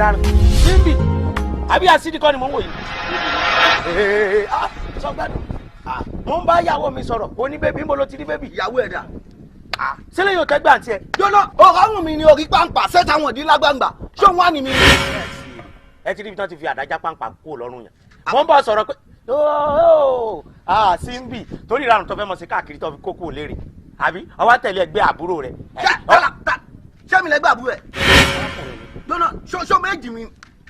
Mo dáràn. Síbi àbí àsídì kọ́ ni mò ń wò yìí. Sọgbádùn. Mo ń bá ìyàwó mi sọ̀rọ̀, ó ní bébí, mo ló ti rí bébí. Ìyàwó ẹ̀ dà. Sílẹ̀ yóò tẹ́gbà àǹtí ẹ̀. Jóná, ọ̀rọ̀ ọ̀hún mi ni orí pàǹpà sẹ́ta wọn dín lágbàǹgbà, ṣé òun wà ní mi. Ẹ ti rí ibi tí wọ́n ti fi àdájá pàǹpà kú lọ́rùn yẹn. Mo ń bá sọ̀rọ̀ pé Síbi torí ìranù tó fẹ́ mọ̀ sí káàkiri tó fi kókó léèrè àbí ọwọ́ tẹ̀lé ẹgbẹ́ àbúrò rẹ̀. Ṣé mi lẹ́gbẹ́ àbúrò ẹ̀? Jóná, ṣó méjì mi.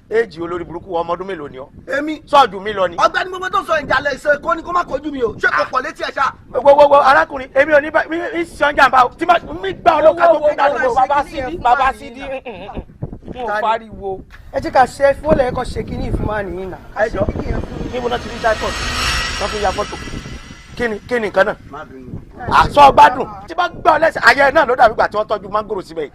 Éèjì olórí burúkú ọmọ ọdún mélòó ni ọ. Èmi. Sọ́ọ̀dù mi lọ ni. Ọ̀gbẹ́ni gbogbo tó sọ ìjàlẹ̀ ìṣe kó ni kó má kojú mi o. Ṣé kò pọ̀ létí ẹ̀ ṣá. Gbogbogbò arákùnrin èmi ò ní bá mi ṣan jàǹbá o tí mi gbá ọlọ́ka tó kú dànù. Bàbá Sídí, bàbá Sídí, n ò pariwo. Ẹ jẹ́ ká ṣe fún ọ̀lẹ́ kan ṣe kínní ìfún máa nìyí nà. Ẹ jọ níbo náà ti rí tripod tó fi ya fọ́tò kí ni nǹkan náà. Àṣọ gbádùn tí bá gbá ọ lẹ́sẹ̀ ayẹ náà ló dàbí ìgbà tí wọ́n tọ́jú mángòrò síbẹ̀ yìí.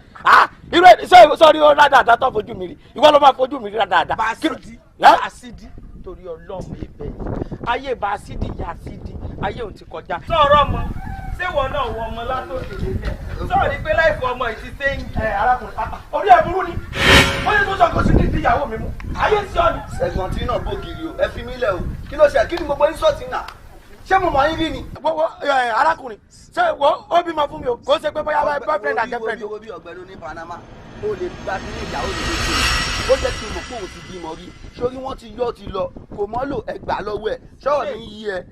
Irú ẹ sọrí ó rádàdà tó fojú mi rí ìwọ ló máa fojú mi rí rádàdà. Bàṣídì Bàṣídì torí Ọlọ́run ibẹ̀ ayé Bàṣídì Yàṣídì ayé òun ti kọjá. Sọ̀rọ̀ ọmọ ṣé wọn náà wọ ọmọ látòkè lélẹ̀ sọ̀rọ̀ pé láìfọ ọmọ yìí ti ṣe ń. Ẹ arákùnrin orí ẹ burú ni ó yẹ tó sọ kó sí ní ìdíyàwó mi mú ayé sí ọ ni. Ẹ̀gbọ́n tí náà bògiri o ẹ fi mí lẹ̀ o kí ló ṣe kí ni gbogbo ìsọ̀tì náà ṣé mo mọ̀ yín rí ni. Wo arákùnrin ṣé wo ó bímọ fún mi o kò ṣe pé bóyá boyfriend and girlfriend. Wo bí ọ̀gbẹ́ni ní Panama ó lè gba kí ní ìyàwó mi lójú ó jẹ́ kí n mọ̀ pé òun ti bímọ rí sórí wọ́n ti yọ ti lọ kò mọ́ lò ẹgbàá lọ́wọ́ ẹ̀ sọ̀rọ̀ mi yí ẹ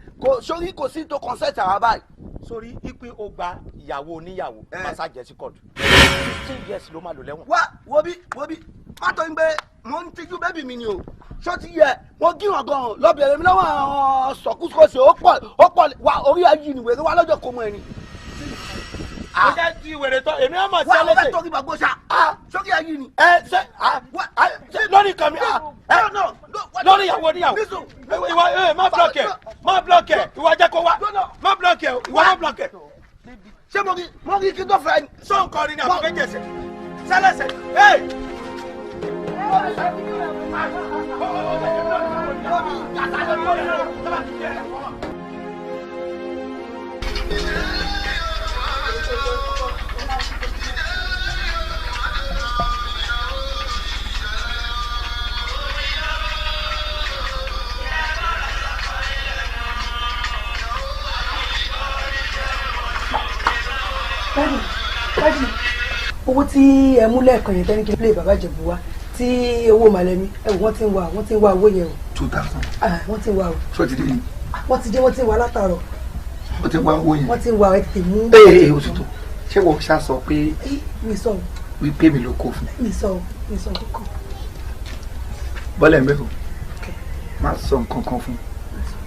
sórí kò sí tó consent àwa báyìí. Sórí ipe o gba ìyàwó oníyàwó màsá jẹ́ sí kóòtù 15 years ló máa lò lẹ́wọ̀n. Wá wo bí má tó ń gbé mo ń tijú bébì mi ni o ṣó ti yẹ mo gíran gan lọ́bẹ̀rẹ̀ mi lọ́wọ́ àwọn sọ̀kúsọ̀sì ó pọ̀ wá orí ayé ni wèrè wá lọ́jọ́ kó mọ ẹni. Mo jẹ́ ti wèrè tán èmi á mọ̀ sí ẹlẹ́sẹ̀. Wà á fẹ́ torí bàgbó ṣá sórí ayé ni. Ẹ ṣe lórí kan mi lórí ìyàwó oníyàwó ìwọ ẹ má blọọkì ẹ má blọọkì ẹ ìwọ jẹ́ kó wá má blọọkì ẹ ìwọ má blọọkì ẹ. Ṣé mo rí kí tó fẹ́. Sọ nǹkan ni àbúkẹ́ jẹ̀sẹ̀ sẹ́lẹ̀sẹ̀ ẹ̀. Daddy, owó tí ẹ mú lẹ́ẹ̀kan yẹn tẹ́ni kí n play bàbá Ìjẹ̀bú wa tí owó màlẹ́mí ẹ wò wọ́n ti ń wá owó yẹn o. 2000. Wọ́n ti ń wá o. Ṣé o ti dé ni? Wọ́n ti dé, wọ́n ti ń wá látàárọ̀. O ti ń wá owó yẹn. Wọ́n ti ń wá ẹ tètè mú. Ee o ti tó ṣé wọ́n ṣá sọ pé. Mi sọ o. Wípé mi ló kó fún. Mi sọ o, mi sọ kókó. Bọ́lẹ̀ ń bẹ̀ o má sọ nǹkan kan fún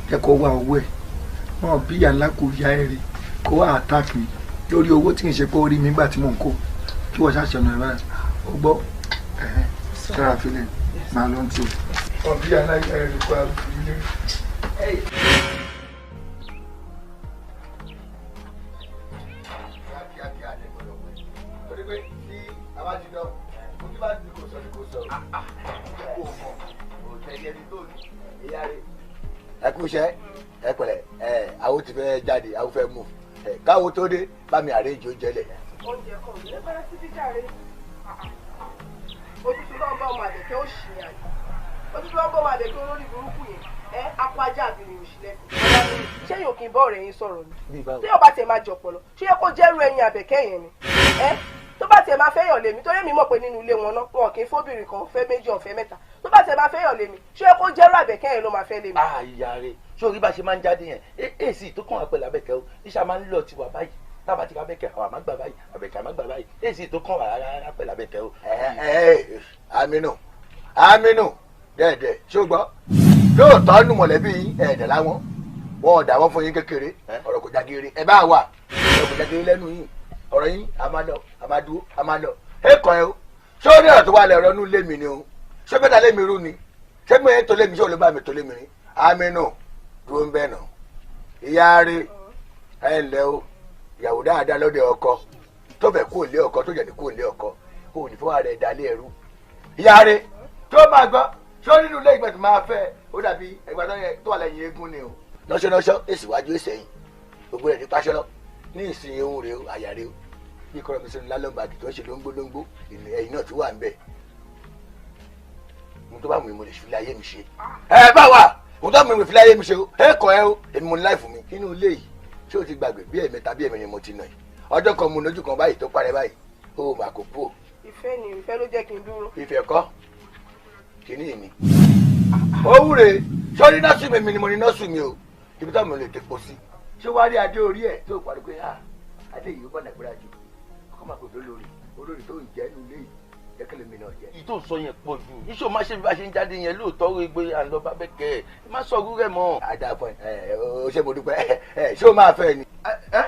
jẹ́ kó wá owó ẹ̀ wọn bí ìyá ńlá kò yá ẹ̀ rí kó wá attack mi lórí owó tí n ṣe pé ó rí mi nígbà tí mò ń kó kí wọ́n ṣàṣọ̀nà ẹ̀ báyìí ó gbọ́ sára filẹ̀ máa lọ tí o. Wọn bí ìyá ńlá yá ẹ̀ rí kó àbí ilé. Ẹ kú iṣẹ́ ẹ pẹ̀lẹ́ ẹ àwọn ti fẹ́ jáde àwọn fẹ́ mú káwo tó dé bá mi àrèjì oúnjẹ lẹ. Oúnjẹ kan ò ní bára síbí jàre ojútùú náà bá ọmọ àbẹ̀kẹ́ òṣì ni àná ojútùú náà bá ọmọ àbẹ̀kẹ́ olórí burúkú yẹn ẹ akọ ajá àbìrì òṣì lẹ́sìn ṣé yóò kí n bọ́ ọ̀rẹ́ yín sọ̀rọ̀ ni tí yóò bá tiẹ̀ máa jọ̀pọ̀lọ́ ṣé yẹ kó jẹ́rú ẹyin àbẹ̀kẹ́ yẹn ni ẹ tó bá tiẹ̀ máa fẹ́yàn lèmi torí èmi mọ̀ pé nínú ilé wọn náà wọn kì í fóbìnrin kan fẹ́ méjì ọ̀fẹ́ mẹ́ta tó bá tiẹ̀ máa fẹ́yàn lèmi ṣé yẹ kó jẹ́rú àbẹ̀kẹ́ yẹn ló máa fẹ́ lèmi. Ìyá rẹ̀ ṣé orí bá ṣe máa ń jáde yẹn èsì tó kàn wá pẹ̀lú àbẹ̀kẹ́ o iṣẹ́ máa ń lọ tiwa báyìí tábà ti ká àbẹ̀kẹ́ àwọn àmàgbà báyìí àbẹ̀kẹ́ àmàgbà báyìí èsì tó kàn wá rárá pẹ̀lú àbẹ̀kẹ́ o. Aminu Aminu dẹ́ẹ̀dẹ́ ṣó gbọ́ lóòótọ́ nù mọ̀lẹ́bí yín ẹ̀ẹ́dẹ̀ láwọn wọn ò dà wọ́n fún yín kékeré ọ̀rọ̀ kò jágere ẹ bá wà ọ̀rọ̀ kò jágere lẹ́nu yín ọ̀rọ̀ yín a máa lọ a máa dúró a máa lọ ẹ kàn ẹ́ o ṣé ó ní ọ̀rọ̀ tó wà lẹ̀ ọ̀rọ̀ nù lé mi ni o ṣé bẹ́ẹ̀ ta lé mi rú ni ṣé mi tó lé mi ṣé olè bá mi tó lé mi rí Aminu dúró ń bẹ̀ nà ìyá rẹ̀ ẹ ǹlẹ́ o ìyàwó dáadáa lọ́dẹ ọkọ tó fẹ́ kó lé ọkọ tó jẹ̀ ní kó lé ọkọ kó ní fọwọ́ rẹ̀ dalé ẹrú ìyá rẹ̀ tó máa gbọ́ ṣé ó nínú ilé ìgbà tó máa fẹ́ ó dàbí ẹgbà tó wà lẹ́yìn eégún ni o lọ́ṣọ́lọ́ṣọ́ èsì wájú èsì ẹ̀yìn gbogbo rẹ̀ ní pàṣọlọ́ ní ìsìn ohun rẹ̀ o àyà rẹ̀ o bí kọ́rọ̀ mi sínú lálọ́mbàgì tó ń ṣe lóńgbólóńgbó ẹ̀yìn náà ti wà ń bẹ̀. Mo tó bá mú mi mo lè fi ayé mi ṣe. Ẹ bá wà mo tó mú mi fi ayé mi ṣe o. Ẹ kọ ẹ o, èmi mo ní láìfù mi. Inú ilé yìí ṣé o ti gbàgbé bí ẹ̀mẹ́ta bí ẹ̀mẹ́rin mo ti nà yìí. Ọjọ́ kan mo lójú kan báyìí tó parẹ́ báyìí. Ó mà kó kú o. Ìfẹ́ ni ìfẹ́ ló jẹ́ kí n dúró. Ìfẹ́ kọ́ kìíní mi. Ó wúre sọ́rí nọ́ọ̀sì mi ni mo ní nọ́ọ̀sì mi o. Ibi táwọn mi lè tepo sí. Ṣé wàá rí adé orí ẹ̀ tó parí pé adé yìí ó bọ̀ nàgbéra jù. Ọkọ máa pè lórí olórí tó ń jẹ́ inú ilé yìí. Ìtò sọ yẹn pọ̀ jù iṣẹ́ o máa ṣe bí bá ṣe ń jáde yẹn lóòótọ́ rẹ gbé à ń lọ bá bẹ́kẹ́ ẹ̀ má sọ orú rẹ̀ mọ́. Àdá fún ẹ ẹ ṣé mo dúpẹ́ ẹ ṣé o máa fẹ́ ni. Ẹ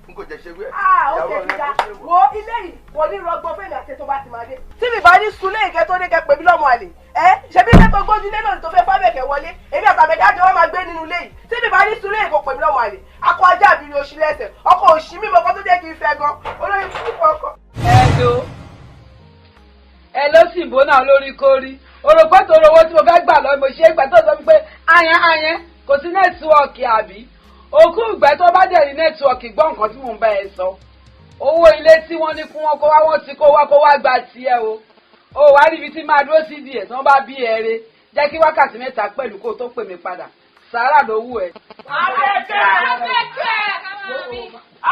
n kò jẹ́ ṣe wí ẹ. Ó ṣe ti da wo ilé yìí kò ní rọgbọ fẹ́mi àti tó bá ti máa dé. Tí mi bá ní sùn lẹ́yìn kẹ́ tó dé kẹ́ pè mí lọ́mọ àlè ẹ ṣebí kẹ́ tó gbójú lé náà tó fẹ́ fábẹ́kẹ́ wọlé èmi àtàbẹ̀kẹ́ àjọ wọn máa gbé nínú ilé yìí. Tí mi bá ní sùn lẹ́yìn kò pè mí lọ́mọ àlè akọ ajá àbí ni oṣù lẹ́sẹ̀ ọkọ òṣì mímọ kan tó jẹ́ kí n fẹ́ gan olórí fún ọkọ. Ẹ lo ẹ ló sì bó náà lórí kórí òròpé tòrò owó tí mo fẹ́ gbà lọ mo ṣe é gbà tó sọ pé ayan ayan kò sí nẹ́tíwọ́ọ̀kì àbí òkú ìgbẹ́ tó bá dẹ̀ ní nẹ́tíwọ́ọ̀kì gbọ́ nǹkan tí mò ń bá ẹ sọ owó ilé tí wọ́n ní kún wọn kó wá wọ́n ti kó wá kó wá gba tiẹ̀ o ò wá ríbi tí máa dúró sí díẹ̀ tí wọ́n bá bí ẹ re jẹ́ kí wákàtí mẹ́ta pẹ̀lú kó tó pè mí padà sàárà ló wù ẹ. Àbẹ̀kẹ́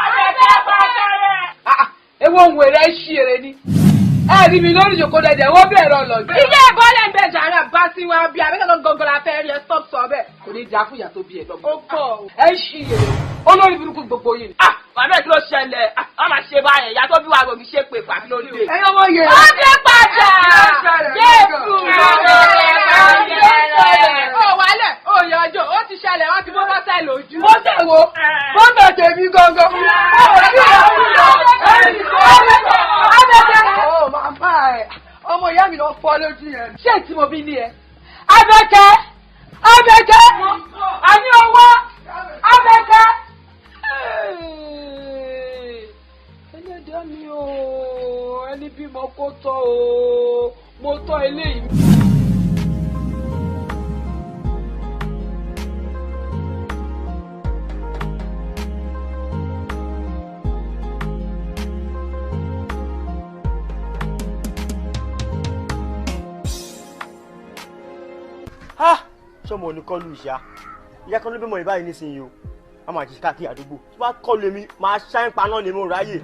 Àbẹ̀kẹ́ bàtàrẹ̀. Ewu ohun èrè ń ṣí ere ni ẹ rí mi lórí ìjòkó dẹdẹ wọ́n bẹ̀rẹ̀ ọlọ́jọ́. Ilé ìbọ́lẹ̀ ń bẹ jàrá bá sí wa bí abẹ́kẹ́ gangan la fẹ́ rí ẹ stop sọ bẹ́ẹ̀. Kò ní dáa fún ìyá tó bí ẹ lọ́mọ. Ó pọ̀ o. Ẹ ń ṣí èrè olórí burúkú gbogbo yìí. Bàbá ẹ̀ kí ló ṣẹlẹ̀? Wọ́n máa ṣe báyẹn, ìyá tó bí wa gògì ṣe pé pàbí lórí rẹ̀. Ẹyin ọmọ yẹn. Ó dé padà! Jésù! Ó wálẹ̀, ó yọjọ́, ó ti ṣẹlẹ̀, wọ́n ti bó bọ́sẹ̀ lójú. Bọ́sẹ̀ wo? Bọ́sẹ̀ tèmi gangan. Ọmọ ìyá mi lọ fọ́ lójú yẹn. Ṣé tí mo bí ní ẹ? Abẹ́kẹ́! Abẹ́kẹ́! Àní owó! Abẹ́kẹ́! Ẹlẹ́dàá mi o, ẹni bímọ kó tọ́ o, mo tọ́ eléyìí. Sọmọ ò ní kọlu ìṣá ìyá kan ló bímọ ìbáyìí nísìnyí o a máa jí káàkiri àdúgbò tí wàá kọlu èmi máa ṣáìn paná ni mo ráyè.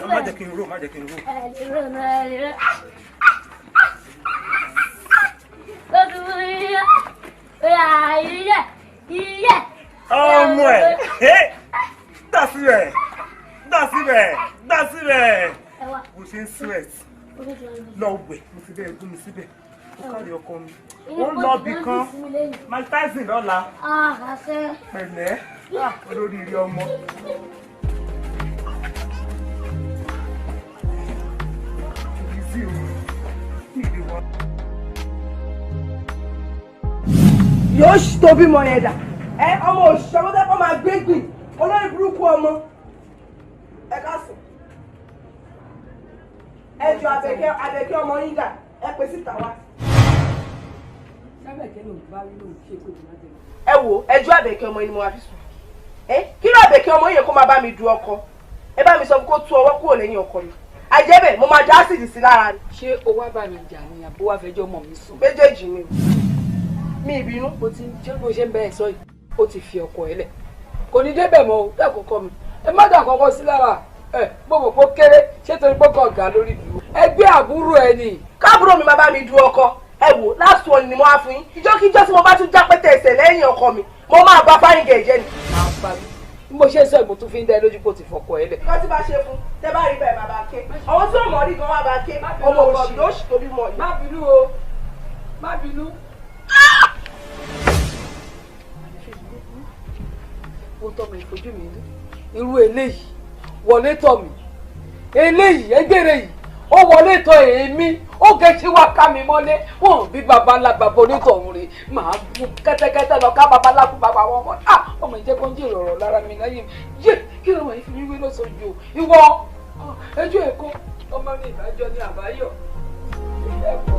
Má jẹ́ kí n rò, má jẹ́ kí n rò. Ọmọ ẹ̀ dá síbẹ̀ dá síbẹ̀ dá síbẹ̀ bó ṣe ń sweat lọ wẹ̀ mo ti bẹ́ẹ̀ gún mi síbẹ̀ ó kárí ọkọ mi ó ń lọ bì kan Mike Tyson lọ́la pẹ̀lẹ́ olóríire ọmọ. Yóò tó bímọ yẹn dà ẹ ọmọ òṣìṣẹ́ ọmọdé kọ́ máa gbé gbìn olórí burúkú ọmọ ẹ ká sùn ẹ jọ Àbẹ̀kẹ́ Àbẹ̀kẹ́ ọmọ yín dà ẹ pè síta wá. Ẹ wo ẹjọ́ Àbẹ̀kẹ́ ọmọ yín ni mo wá fi sùn ẹ kí ló Àbẹ̀kẹ́ ọmọ yín kó máa bá mi du ọkọ ẹ bá mi sọ kó tú ọwọ́ kúrò lẹ́yìn ọkọ mi àjẹbẹ mo máa dá ásìdì sí lára ni. Ṣé o wá bá mi jà ni àbó wá fẹjọ́ mọ̀ mi sùn? Méjèèjì ni mi ìbínú. Mo ti ṣé bó ṣe ń bẹ ẹ sọ yìí ó ti fi ọkọ ẹ lẹ̀ kò ní débẹ̀ mọ́ o dá kọ́kọ́ mi ẹ má dà kọ́kọ́ sí lára ẹ gbogbo pé kéré ṣé torí pé kọ́ ọ̀gá lórí dúró ẹgbẹ́ àbúrò ẹ ni. Káàbúrò mi máa bá mi du ọkọ ẹ wò last one ni mo wá fún yín ìjọ́kíjọ́ tí mo bá tún já pẹ́tẹ́ ẹsẹ̀ lẹ́yìn ọkọ mi mo máa bá fáyín gẹ̀ẹ́jẹ́ ni. Máa bá mi bí mo ṣe sọ ìbò tún fi ń dá ẹ lójú pé ó ti fọkọ ẹ lẹ̀. Nǹkan tí bá ṣe fún tẹ bá rí bẹ́ẹ̀ bàbá ké àwọn tí ò mọ̀ rí gan wá bá ké ọmọ òṣì ló ṣì tó bímọ yìí. Má bínú o má bínú. Ó tọ́ mi ìfojú mi rí irú eléyìí wọlé tọ̀ mí, eléyìí ẹgbẹ́rẹ́ yìí ó wọlé tọ̀ èmi, ó gẹ̀ẹ́sì wá ká mi mọ́lé. Wọn bí baba ńlá bàbá onítọ̀hún rè máa bu kẹ́tẹ́kẹ́tẹ́ lọ ká baba ńlá fún bàbá wọn mọ́. Ah, ọmọ ìjẹ́ kó ń jẹ́ ìrọ̀rọ̀ lára mi láyé mi. Yé, kí ló wọ̀ yìí fi mí wé lọ́sọ̀ọ́jọ́ ìwọ ẹjọ́ ẹ̀kọ́ ọmọ mi ìbájọ́ ní àbáyọ̀ ilé ẹ̀kọ́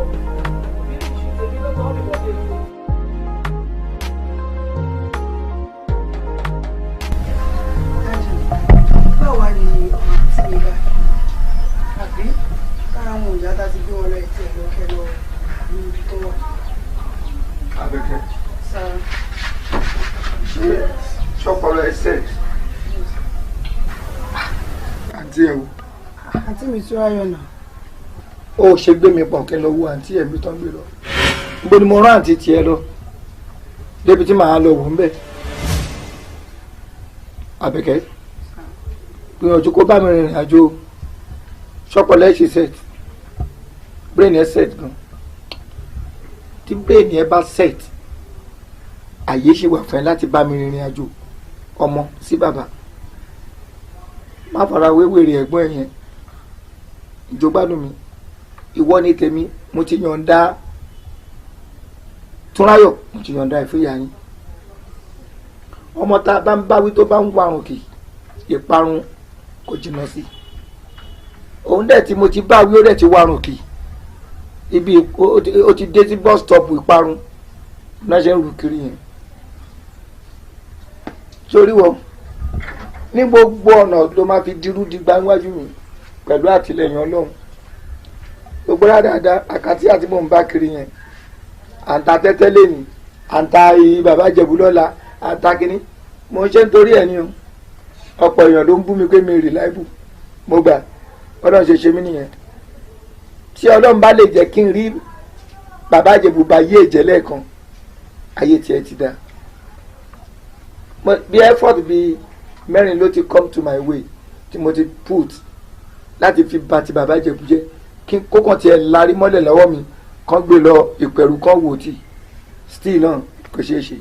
bí iṣu tèmi lọ́sọ̀ọ́ ọ̀dùnmọ́dé ìlú. Báwa ni ọmọ àti mi bá àbí kára wọn ò yá tá a ti gbé wọn lọ ẹtì ẹ lọkẹ lọ ní ibi tó wà. Abẹ́kẹ́, ṣé ṣọpọlọ ẹsẹ̀ àǹtí ẹ o? Àǹtí mi tún ayọ̀ náà. Ó ṣe gbé mi pọ̀ kí n lọ wo àǹtí ẹ̀mí tán gbé lọ. Níbo ni mo rán àǹtí tiẹ̀ lọ débi tí màá lọ wò ń bẹ̀? Abẹ́kẹ́, gbìyànjú kó bá mi rìnrìn àjò. Ṣọpọlọ ẹ ṣe set, brain ẹ set gan. Tí brain ẹ bá set, àyè ṣe wà fún ẹ láti bá mi rìnrìn àjò ọmọ sí bàbá. Má fara wéwèrè ẹ̀gbọ́n ẹ yẹn, ìjọgbádùn mi. Ìwọ ní tèmi, mo ti yọ̀ǹda Túnráyọ̀, mo ti yọ̀ǹda ìfúyà yín. Ọmọ tá a bá ń báwí tó bá ń warùn kì ìparun kò jìnnà sí. Òun dẹ̀ tí mo ti bá wí ó dẹ̀ ti warùn kì ibi ó ti dé sí bus stop ìparun náà ṣe ń rù kiri yẹn. Sórí wọ ní gbogbo ọ̀nà ló máa fi dirú digba níwájú mi pẹ̀lú àtìlẹyìn Ọlọ́run. Gbogbo dáadáa àkàtì àti mò ń bá kiri yẹn, àǹtà tẹ́tẹ́ lẹ́ni, àǹtà bàbá Ìjẹ̀bú lọ́la, àǹtà kínní mo ń ṣe nítorí ẹ̀ ni o. Ọ̀pọ̀ èèyàn ló ń bú mi pé mi rì láìbù, mo gbà Ọlọ́run ṣe ṣe mí nìyẹn. Tí Ọlọ́run bá lè jẹ́ kí n rí bàbá Ìjẹ̀bú bá yé ẹ̀jẹ̀ lẹ́ẹ̀kan, ayé tiẹ̀ ti dá. Bí effort bíi mẹ́rin ló ti come to my way tí mo ti put láti fi bà ti bàbá Ìjẹ̀bú jẹ́, kí n kókàn tiẹ̀ larí mọ́lẹ̀ lọ́wọ́ mi kán gbé lọ ìpẹ̀rù kan wò tí still náà kò ṣeé ṣe.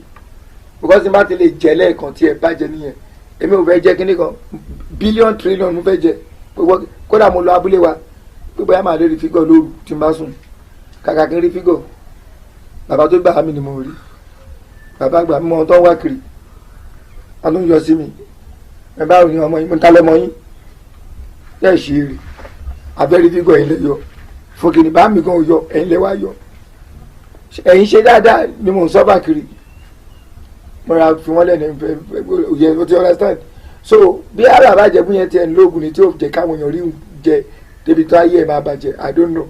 Because n bá ti lè jẹ́ lẹ́ẹ̀kan tí ẹ bàjẹ́ nìyẹn. Èmi ò fẹ́ jẹ́ kíní kan bílíọ̀nù tírílíọ̀nù mo fẹ́ jẹ. Kódà mo lọ abúlé wa pé bóyá màá lè rí fígọ̀ lóru tí n bá sùn. Kàkà kí n rí fígọ̀, bàbá tó gbà mí ni mo rí. Bàbá àgbà mi mọ ohun tó ń wá kiri, wọn ló ń yọ sí mi. Ẹ bá ròyìn ọmọ yín, mo ń ta lọ́mọ yín yẹ́ ṣe èrè abẹ́rí fígọ̀ ẹ̀yin lè yọ fòkìní bá mi gan ò yọ, ẹ̀yin lè wá yọ. Ẹ̀yin ṣe dáadáa ni mò ń sọ́fà kiri. Mo ra fi wọ́n lẹ́nu yẹ o ti understand. So bí ara àbájẹ́bú yẹn tiẹ̀ ń lóògùn ni tí yóò jẹ́ káwọn èèyàn rí jẹ débi tó ayé ẹ̀ máa bàjẹ́, I don't know.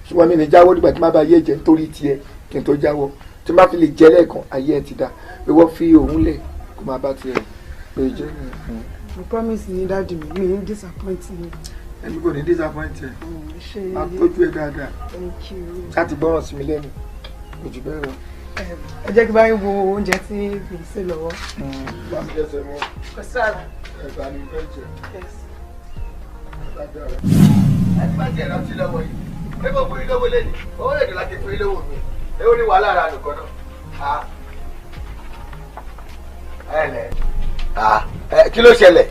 Ṣùgbọ́n mi ní jáwọ́ nígbà tí má bá yé jẹ nítorí tiẹ̀ kí n tó jáwọ́. Tí má fi lè jẹ lẹ́ẹ̀kan ayé ẹ̀ ti dá. Ìwọ fi òun lẹ̀ kó máa bá tiẹ̀ pé jẹ́ nìyẹn. Mo promise ni dáàdì mi, mi ń disappoint mi. Èmi kò ní disappoint ẹ. Máa tọ́jú ẹ dáadáa. Thank you. Láti gbọ́ràn sí mi lẹ́nu, kò jù bẹ́ẹ̀ lọ. Ẹ jẹ́ kí bá yín wo oúnjẹ tí mi ń sè lọ́wọ́. Bá mi lẹ́sẹ̀ mọ́. Kò sára. Ẹ̀bà ni mo fẹ́ jẹ. Ẹ ti bá tiẹ̀ rántí lọ́wọ́ yìí. Ẹ bọ́ fún yín lówó lẹ́nu. Owó lè dùn láti fún yín lówó mi. Ẹ ó ní wàhálà ara nìkan náà. Ẹ lẹ̀. Kí ló ṣẹlẹ̀?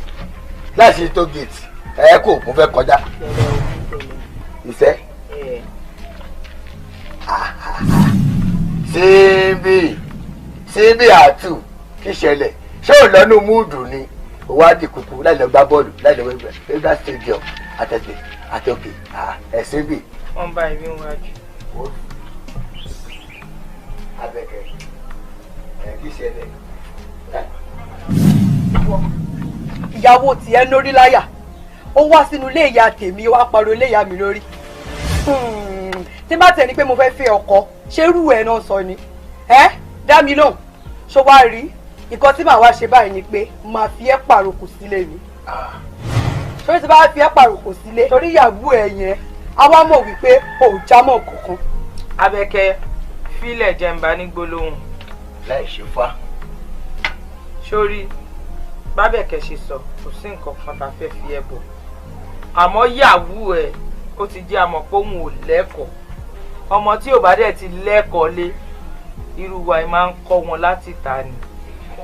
Láìsí tó gate, ẹ kò mo fẹ́ kọjá. Ìfẹ́. Síbí síbí àtù kí ṣẹlẹ̀? Ṣé ò lọ́nù múùdù ni? Ó wá di kùkù láì lọ gbá bọ́ọ̀lù láì lọ wẹ́gbẹ́ stadium àtẹ̀tẹ̀ àtòkè ẹ̀ síbí. Wọ́n bá ìwé wájú. Abẹ́kẹ́ ẹ̀ kí ṣẹlẹ̀? Ìyàwó tiẹ̀ lórí láyà, ó wá sínú ilé ìyá tèmi, ó wá pariwo ilé ìyá mi lórí. Tí bá tẹ̀ ní pé mo fẹ́ fẹ́ ọkọ, ṣé irú ẹ̀ náà sọ ni? Ẹ́ dá mi lóhùn, ṣó wá rí nǹkan tí màá wá ṣe báyìí ni pé màá fi ẹ́ pàrokò sílé mi. Torí tí bá fi ẹ́ pàrokò sílé, torí ìyàwó ẹ̀ yẹn á wá mọ̀ wípé ò já mọ́ kankan. Abẹ́kẹ́ fílẹ̀ jẹ̀ǹbá ní gbólóhùn. Láì ṣe fá. Sórí bábẹ̀kẹ́ ṣe sọ, kò sí nǹkan kan tá a fẹ́ fi ẹ bọ̀. Àmọ́ yàwú ẹ̀ ó ti jẹ́ àmọ̀ pé òun ò lẹ́kọ̀ọ́. Ọmọ tí ò bá dẹ̀ ti lẹ́kọ̀ọ́ lé, irú wa máa ń kọ́ wọn láti ta ni.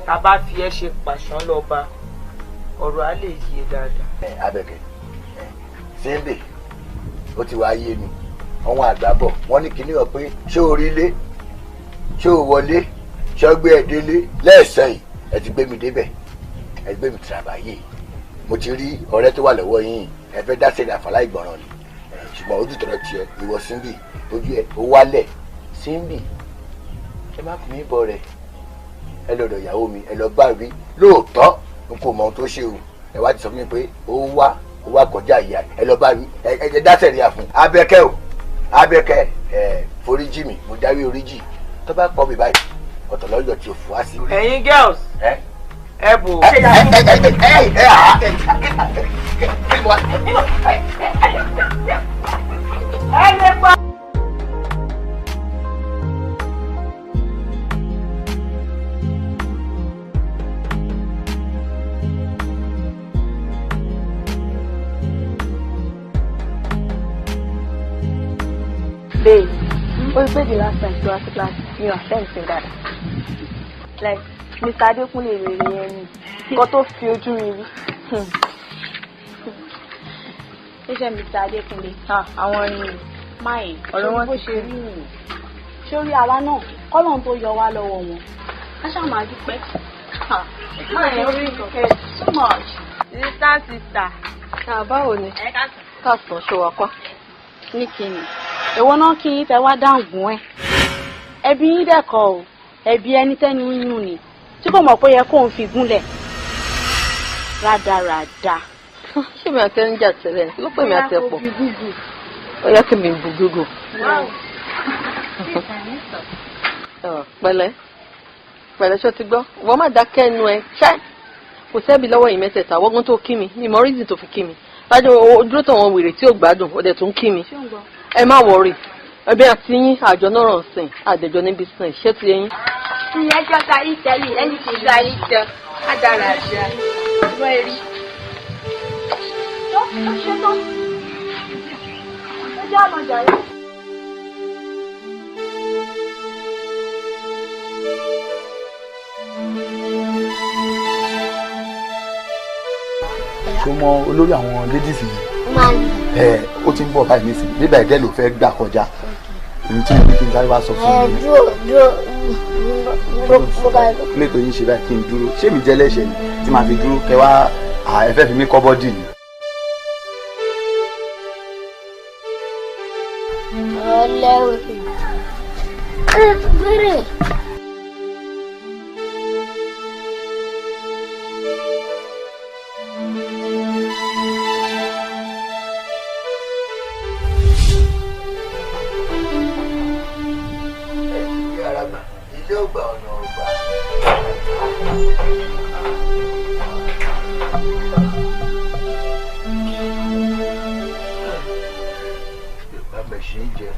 Tá a bá fi ẹ́ ṣe pàṣán lọ́ba, ọ̀rọ̀ á lè yé dáadáa. Abẹ́kẹ́ Sunday ó ti wá yé mi, àwọn àgbà bọ̀ wọ́n ní kinní ọ̀ pé ṣé o rí ilé, ṣé o wọlé, ṣé o gbé ẹ délé lẹ́ẹ̀sẹ̀ yìí, ẹ ti gbé mi débẹ̀, ẹ gbé mi tìrabàyè, mo ti rí ọ̀rẹ́ tó wà lọ́wọ́ yín, ẹ fẹ́ dá sẹ́ni àfàlà ìgbọ̀ràn ni, ṣùgbọ́n ojú tọ̀rọ̀ tiẹ̀ ìwọ Simbi ojú ẹ ó wálẹ̀. Simbi ẹ má kún mi bọ̀ rẹ̀, ẹ lọ́dọ̀ ìyàwó mi, ẹ lọ bá rí lóòótọ́ n kò mọ ohun tó ṣe o, ẹ wá ti sọ fún mi pé ó wá kọjá ìyá, ẹ lọ bá rí ẹ dá sẹ́ni àfún. Abẹ́kẹ́ o, Abẹ́kẹ́ ẹ foríjì mi, mo dárí oríjì tó bá pọ̀ mi báyìí ọ̀tọ̀ lọ́yọ̀ tí o fò wá sí. Ẹ̀yin girls ẹ bò. Ẹ lè pa. Babe, o rí pé the last time to ask class, mi ò attend sí dáadáa. Like, Mr. Adekunle rèrè yẹn ni, nǹkan tó fi ojú mi rí. Ṣé Mr. Adekunle? Àwọn ni. Máì, ọ̀rọ̀ wọn bó ṣe rí nìyẹn. Sórí àwa náà, kọ́lọ́n tó yọ wá lọ́wọ́ wọn. Ká ṣáà máa dúpẹ́. Máì, orí ìkọ̀kẹ́. So much. Sister, sister. Báwo ni? Káàsán ṣe wà pa. Ní kíni? Èwo náà kí yín tẹ wá dáǹgùn ẹ. Ẹbí yín dẹ̀kọ̀ o, ẹbí ẹni tẹ́nu yún ni tí kò mọ̀ pé yẹ kóun fi gúnlẹ̀ rádaràda. Ṣé mi àti ẹni jà tẹ́lẹ̀ ló pè mí àti ẹ̀pọ̀? Ó yẹ kí mi bu Google. Pẹ̀lẹ́ pẹ̀lẹ́, ṣó ti gbọ́? Wọ́n má dákẹ́ ẹnu ẹ ṣá. Kò sẹ́bi lọ́wọ́ yìí mẹ́tẹ̀ẹ̀ta, wọ́gán tó kí mi, mi mọ reason tó fi kí mi. Lájọ dúró tó wọn wèrè tí ò gbádùn, ó dẹ̀ tún kí mi. Ẹ má wọrí, ẹbí àti yín àjọ náà ràn sìn, àdẹjọ ní business, ṣé ti yín. Ìyẹn jọta ìtẹ́lì ẹni kì í gba ìtẹ́ àdàràdà ìwọ ẹ̀rí. Tó ṣe tán, ó jẹ́ àmọ̀ jàre. Ṣó mọ olórí àwọn ladies yìí? Ẹ ó ti ń bọ̀ báyìí nísìnyí, bíbá ẹ̀dẹ́ ló fẹ́ gbà kọjá. Èyí tí mo ní kí n sáré wá sọ fún mi. Dúró dúró, mo bá lè tó yín ṣe báyìí kí n dúró. Ṣé mi jẹ́ lẹ́ṣẹ̀ ni tí màá fi dúró kẹ wá ẹ fẹ́ fi mí kọ́ bọ́dì ni. Ọlẹ́wẹ̀. Bèrè. Ilé ọgbà ọ̀nà ọgbà. Yorùbá mẹ̀sìn ń jẹ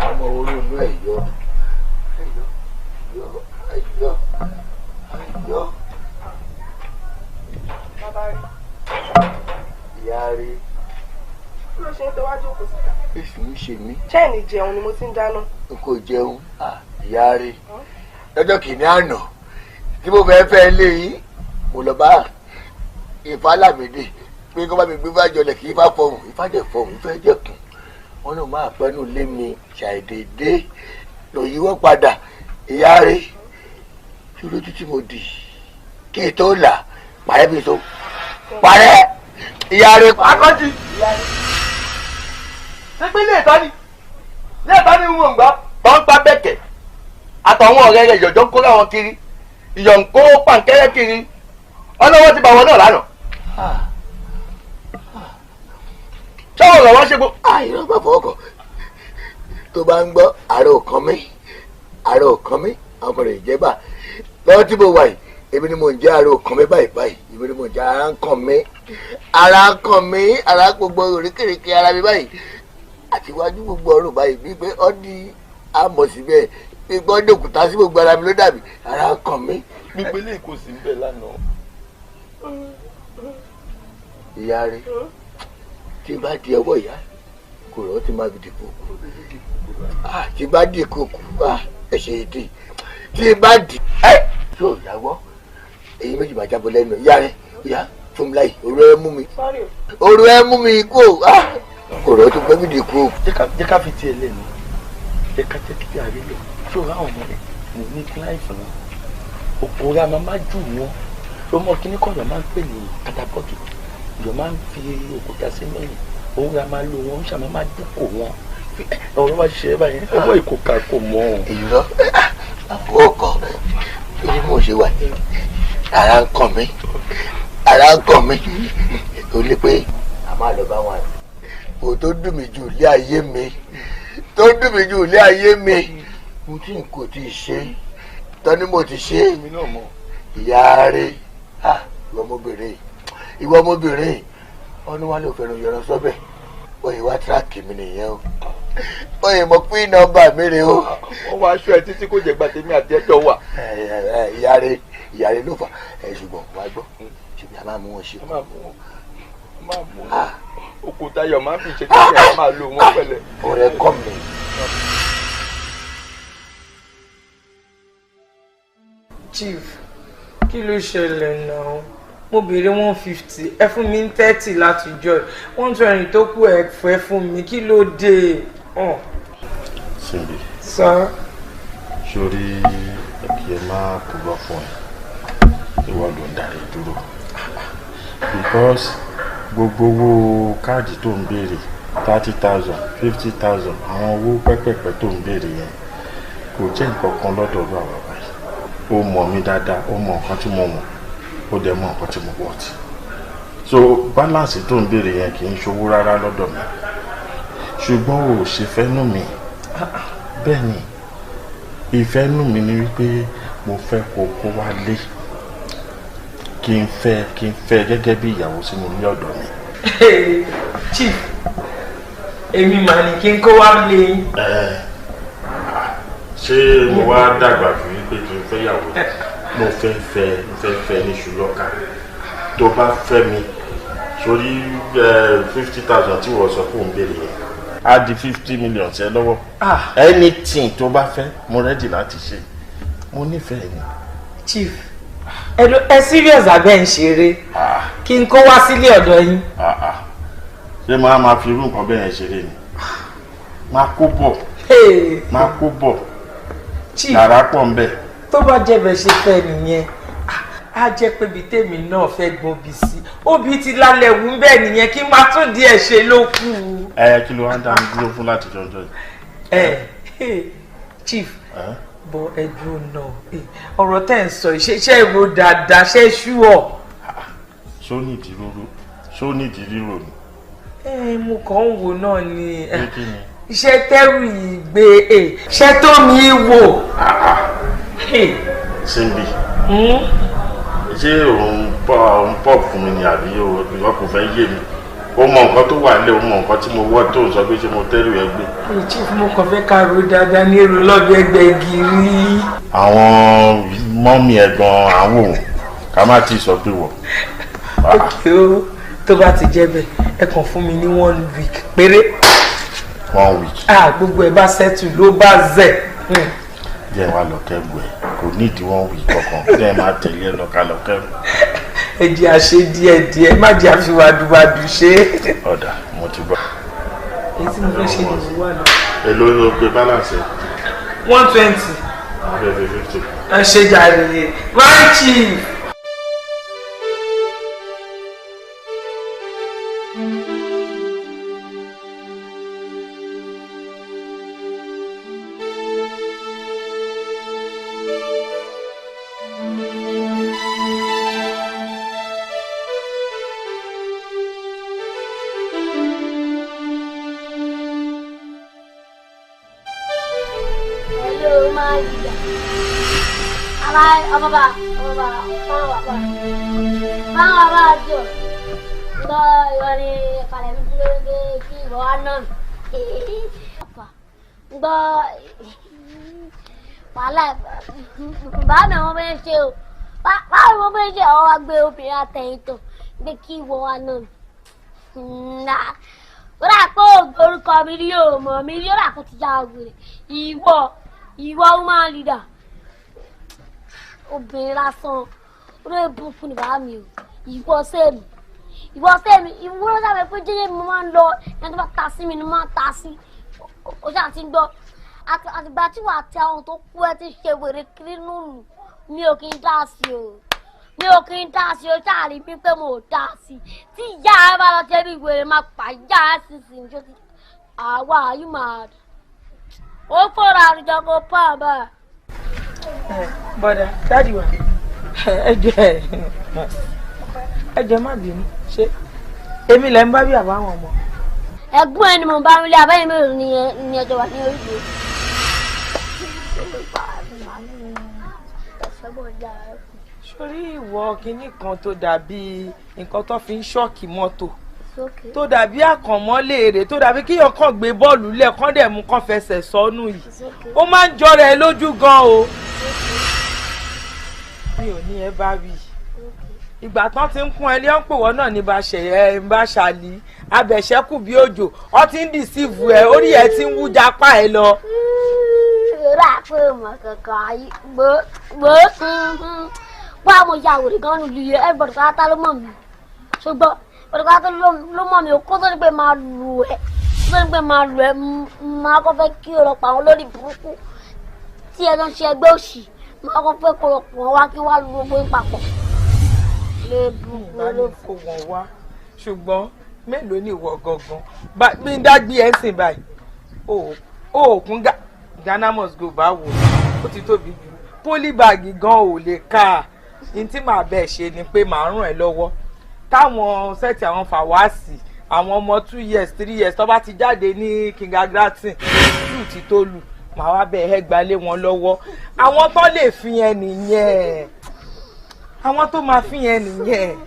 ọmọ orí inú ẹ̀ yọ yọ yọ yọ. Bàbá rí. Ìyá rí. Kí ló ṣe ń tọ́wájú òkú síta? Èṣù ń ṣe mí. Ṣé jẹun ni mo ti ń dáná? N kò jẹun, ìyá rí. Lọ́jọ́ kìíní àná tí mo fẹ́ fẹ́ lé yín, mo lọ bá Ifá Lámìdí pé kó bá mi gbé fájọlẹ̀ kí Ifá fọhùn, Ifá dẹ̀ fọhùn, Ifá jẹ̀kùn. Wọ́n náà máa pẹ́nu lé mi ṣàìdédé lọ yíwọ́ padà. Ìyá rí, kí lójú tí mo dì kí n tó là parẹ́ bí so parẹ́ ìyá rí. Akọ́jì ṣé pé ilé ìtọ́ni ń wò ń gbọ́ tó ń pa bẹ́kẹ̀ àtàwọn ọ̀rẹ́ rẹ̀ ìyọ̀jọ́ ń kó láwọn kiri, ìyọ̀ ń kó pàǹkẹ́rẹ́ kiri, ọlọ́wọ́ ti bá wọn náà lánàá. Ṣọ́wọ́n lọ́wọ́ ṣe gbó. Àìrọ́ bá fọwọ́ kàn tó bá ń gbọ́ ààrẹ òkan mi, ààrẹ òkan mi, àwọn ọmọ rẹ̀ jẹ́ bà lọ́wọ́ tí mo wà yìí, èmi ni mò ń jẹ́ ààrẹ òkan mi báyìí báyìí, èmi ni mò ń jẹ́ ara ń kàn mí, ara ń kàn mí, ara gbogbo oríkèéríkèé ara mi báyìí àti iwájú gbogbo ọrùn báyìí bíi pé ọ́ di àmọ̀ síbẹ̀ bí gbọ́dọ̀ òkúta sí gbogbo ara mi ló dàbí ara ń kàn mí. Gbígbé lè kó sí bẹ́ẹ̀ lánàá. Ìyá rẹ̀ tí bá di ọwọ́ ìyá kò rọ́ tí máa fi dìbò kú, tí bá dì kò kú, ẹ̀ṣẹ̀ ìdí tí bá dì. Yóò yàwọ́ èyí méjì máa jábọ́ lẹ́nu ìyá rẹ̀ ìyá fún mi láyè òru ẹ mú mi òru ẹ mú mi kú ọ̀rọ̀ tó gbẹ́mí di kú. Jẹ́ ká fi tiẹ̀ lẹ́nu jẹ́ ká jẹ́ kí àárẹ̀ lọ ṣé o ráwọn ọmọ rẹ̀ mo ní kíláìfù wọn òkúra máa má jù wọn ọmọ kìíní kọ̀ yọ̀ máa ń pè ní katapọ́tù yọ̀ máa ń fi òkúta sí mẹ́yìn òun ra máa lo wọn ṣàmà máa dúkò wọn ọ̀rọ̀ wá ṣe é báyìí ọwọ́ ìkókà kò mọ́. Ìrọ́ àfọwọ́kọ torí mo ṣe wà ara ń kàn mí ara ń kàn mí ó ní pé a máa lọ bá wọn kò tó dùn mí jù ilé ayé mi tó dùn mí jù ilé ayé mi mo tí n kò tí ì ṣe tọ́ni mo ti ṣe ìyá rẹ̀ ìwọ ọmọbìnrin ìwọ ọmọbìnrin ọdún wa ló fẹ́ràn yọrọ sọ́bẹ̀ oye wá tíráàkì mi nìyẹn o oye mo pín nọ́mbà mi rè o. Wọ́n wá aṣọ ẹ títí kò jẹ́ gbà tèmi àti ẹjọ́ wà. Ìyá rẹ̀ ìyá rẹ̀ ló fà ẹ ṣùgbọ́n wàá gbọ́ ṣùgbọ́n a máa mú wọn ṣe. A máa mú wọn òkúta yọ̀ máa ń fi ṣe kí ẹ máa lo wọn pẹ̀lẹ́. Ọ̀rẹ́ kọ́ mi. Chief, kí ló ṣẹlẹ̀ náà? Mo béèrè 150, ẹ fún mi ní 30 láti jọ 120 tó kù ẹ fẹ́ fún mi, kí ló dé? Simbi. Sir. Sórí ẹbí ẹ máa purọ́ fún ẹ, ìwọ ló ń darí dúró. Because gbogbo owó káàdì tó ń béèrè 30,000, 50,000, àwọn owó pẹ́pẹ̀pẹ́ tó ń béèrè yẹn kò jẹ́ nǹkan kan lọ́dọ̀ ọ̀dọ̀ àwa báyìí. Ó mọ̀ mí dáadáa, ó mọ̀ nǹkan tí mo mọ̀, ó dẹ̀ mọ̀ nǹkan tí mo wọ̀ tí. So balance tó ń béèrè yẹn kì í ṣowó rárá lọ́dọ̀ mi. Ṣùgbọ́n o ò ṣe fẹ́nu mi. Bẹ́ẹ̀ ni, ìfẹ́nu mi ni wípé mo fẹ́ kó kó wá lé. Kí n fẹ́ gẹ́gẹ́ bí ìyàwó sínú ilé ọ̀dọ̀ mi. Chief, èmi mà ní kí n kó wá lé yín. Ṣé mo wá dàgbà jù wípé kí n fẹ́ yàwó? Mo fẹ́ fẹ́ ní ṣùlọ́kà. Tó bá fẹ́ mi sórí 50,000 tí wọ́n sọ fún òun béèrè yẹn á di 50 million sí ẹ lọ́wọ́. Anything tó bá fẹ́ mo ready láti ṣe. Mo nífẹ̀ẹ́ ni. Chief, ẹ serious abẹ́ ń ṣeré kí n kó wá sílé ọ̀dọ̀ yín. Ṣé máa ma fi irú nǹkan bẹ́ẹ̀ yẹn ṣeré ni? Máa kó bọ̀ máa kó bọ̀ yàrá pọ̀ ń bẹ̀. Tó bá jẹ́ bẹ́ẹ̀ ṣe fẹ́ nìyẹn, á jẹ́ pé ibi tèmi náà fẹ́ gbòbí sí òbí ti lálẹ́ wù ń bẹ́ẹ̀ nìyẹn kí n máa tún díẹ̀ ṣe ló kù. Ẹ kí ló wá ń dá mi dúró fún láti jọjọ yìí. Chief, bọ ẹdùn náà ọ̀rọ̀ tẹ́ ń sọ iṣẹ́ ìró dáadáa ṣe é ṣú ọ. Ṣó nídìí rírò ṣó nídìí rírò ni. Mo kàn ń wò náà ni iṣẹ́ tẹ́rù yìí gbé ṣẹ́ tó mi wò. Simbi, ṣé òun pọ̀ fún mi ni àbí o kò fẹ́ yé mi? Ó mọ nǹkan tó wà lé, ó mọ nǹkan tí mo wọ́ tó ń sọ pé ṣé mo tẹ́rù ẹ gbé. Chief, mo kàn fẹ́ ká ro dáadáa ní èrò lọ́bì ẹgbẹ́ gírí. Àwọn mọ́mí ẹ̀ gan-an àwọn òun ká má tí ì sọ pé wọ̀. Ok o, tó bá ti jẹ́ bẹ́ẹ̀ ẹ kàn fún mi ní 1 week péré. 1 week. Gbogbo ẹ bá settle ló bá zẹ̀. Díẹ̀ wá lọ kẹ́gùn ẹ̀ kò nídìí 1 week kankan díẹ̀ máa tẹ̀lé ẹ lọ ká lọ kẹ́gùn. Ẹ jẹ́ àṣe díẹ̀díẹ̀ má jẹ́ àfiwádùwádù ṣe. Ọ̀dà mo ti gbọ́. Èyí tí mo fẹ́ ṣe ni mo wà lọ. Èló ló pe balance ẹ? 120. Àwọn fẹ́ fi 50. Ẹ ṣe jàre my chief. Wàhálà bá mi àwọn ọmọ ẹ ṣe o, báwo ni mo fẹ́ ṣe àwọn agbé obìnrin àtẹ̀yìntàn gbé kí ìwọ wa náà nà ó dà pé orúkọ mi rí o mọ̀ mi rí ó dà kó ti já wèrè ìwọ ìwọ woman leader. Obìnrin lásán olóyè burúkú ni bàbá mi o. Ìwọ sẹ́mi ìwọ sẹ́mi ìwọ ló sábẹ́ pé jẹ́jẹ́ mi máa ń lọ ẹni tó bá ta sí mi ni máa ń ta sí. O ṣáà ti ń gbọ́ àtìgbà tí wàá tẹ àwọn tó kú ẹ ti ṣe wèrè kiri nùnù mi ò kí ń dá sí o mi ò kí ń dá sí o ṣáà rí mi pé mo ò dá sí tí ìyá ẹ bá lọ tẹ́ bí wèrè máa pa ìyá ẹ sísìn ní ṣó ti àwa are you mad? Ó fọ́ra àrùjọ kó pa àbá. Bọ́dà dáàdì wa ẹ jọ̀ọ́ má bínú ṣé èmi lẹ ń bá bí àbáwọn ọmọ. Ẹ̀gbọ́n ẹni mo bá ń lé abẹ́yẹn mélòó ni ẹjọ́ wà ní oríṣi. Sórí ìwọ kinní kan tó dàbí nǹkan tó fi ń ṣọ́ọ̀kì mọ́tò tó dàbí àkànmọ́lé èrè tó dàbí kíyàn kàn gbé bọ́ọ̀lù lẹ́ẹ̀kan dẹ̀ mú kàn fẹsẹ̀ sọnù yìí ó máa ń jọra ẹ lójú gan o. Mi ò ní ẹ bá wí ìgbà tán ti ń kún ẹ lé ń pè wọ́n náà ní bá ṣe ẹ ń bá ṣàlì abẹ̀ṣẹ́kù bí òjò ọ ti ń dìsíìfù ẹ orí ẹ ti ń wú japá ẹ lọ. Rà pé mo kankan ayé gbó gbó wá mo ya àwòrán gan lu yẹ ẹ gbọ́dọ̀ pátá ló mọ̀ mí ṣùgbọ́n gbọ́dọ̀ pátá ló mọ̀ mí o kó tó ní pé máa lù ẹ kó tó ní pé máa lù ẹ máa kọ́ fẹ́ kí o lọ pa àwọn lórí burúkú tí ẹ lọ ń ṣe ẹgbẹ́ òṣì máa kọ́ fẹ́ kó lọ pọ̀ wá kí wá lu gbogbo yín papọ̀. Bá ní kó wọn wá ṣùgbọ́n mélòó ni ìwọ gangan bí n dágbé ẹ sìn báyìí o kún Ghana must go báwo ó ti tóbi jù pólíbàgì gan ò lè ká ní tí màá bẹ́ẹ̀ ṣe ni pé màá ràn ẹ́ lọ́wọ́ táwọn sẹ́ẹ̀tì àwọn fàwáàsì àwọn ọmọ 2 years 3 years tó bá ti jáde ní kindergarten lù ti tó lù màá wá bẹ́ẹ̀ ẹ́ gbalé wọn lọ́wọ́ àwọn tó lè fi yẹn nìyẹn àwọn tó máa fi yẹn nìyẹn.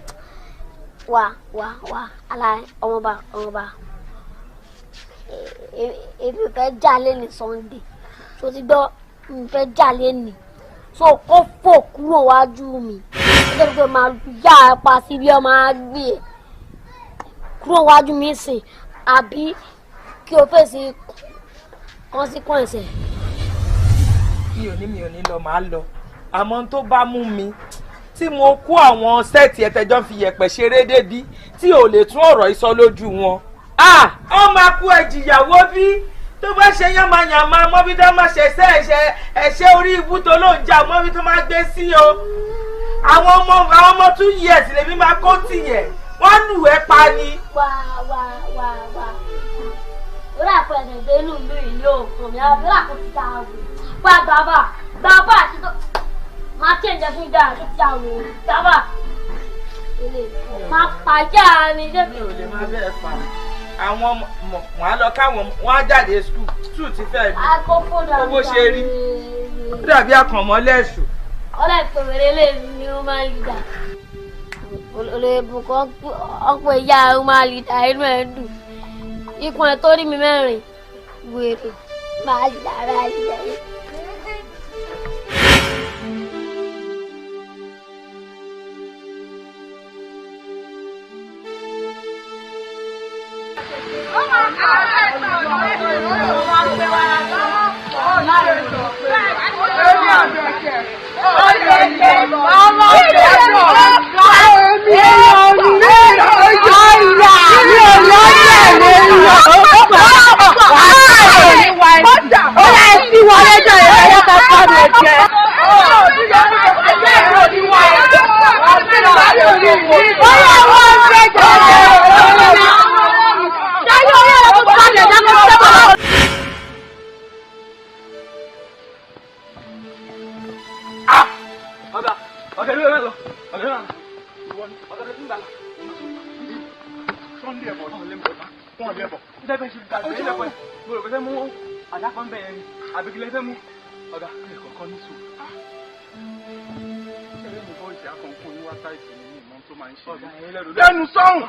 Wà wà wà aláì ọmọọba ọmọọba èmi fẹ́ jà lẹ́ni Sunday tó ti gbọ́ mi fẹ́ jà lẹ́ni so kó fò kúrò wájú mi ó jẹ́ pé máa yá ẹ pa sí bí ọ máa gbé e kúrò wájú mi sìn àbí kí o fèsì consequence. Mi ò ní lọ màá lọ àmọ́ tó bá mú mi tí mo kó àwọn sẹ́ẹ̀tì ẹ̀tẹ̀jọ́ fi yẹ̀pẹ̀ ṣeré débi tí ò lè tún ọ̀rọ̀ ìsọ lójú wọn. Ó máa kú ẹ̀jìyàwó bí tó bá ṣe yánmayànmá mọ́bí tó máa ṣe ẹ̀ṣẹ̀ ẹ̀ṣẹ̀ orí ibú tó ló ń jà mọ́bí tó máa gbé sí o. Àwọn ọmọ 2 years lèmi máa kó tìyẹ̀ wọ́n lù ẹ́ pa ni. Wà wà wà wà orí àpẹẹrẹ ìdẹ́nu mi ìlú òkun mi àbúrò àkókò tá a wò wá bàbá bàbá àti tó máa tí ẹ̀jẹ̀ fún ìdára tó ti àwọn dábà máa pàjá mi. Mi ò lè máa bẹ́ẹ̀ fà àwọn ọmọ wọn á lọ káwọn wọn á jáde skul tù ti fẹ́ mi owó ṣe rí ó dàbí àkànmọ́lẹ́ṣù. Ọlá ìpèwèrè lè ní human leader olè bùkún ọ̀pọ̀ ìyá human leader inú ẹ̀ ń dùn ikùn ẹ̀ tó rí mi mẹ́rin wèrè máa leader máa leader yìí. Lẹ́nu sọ́hùn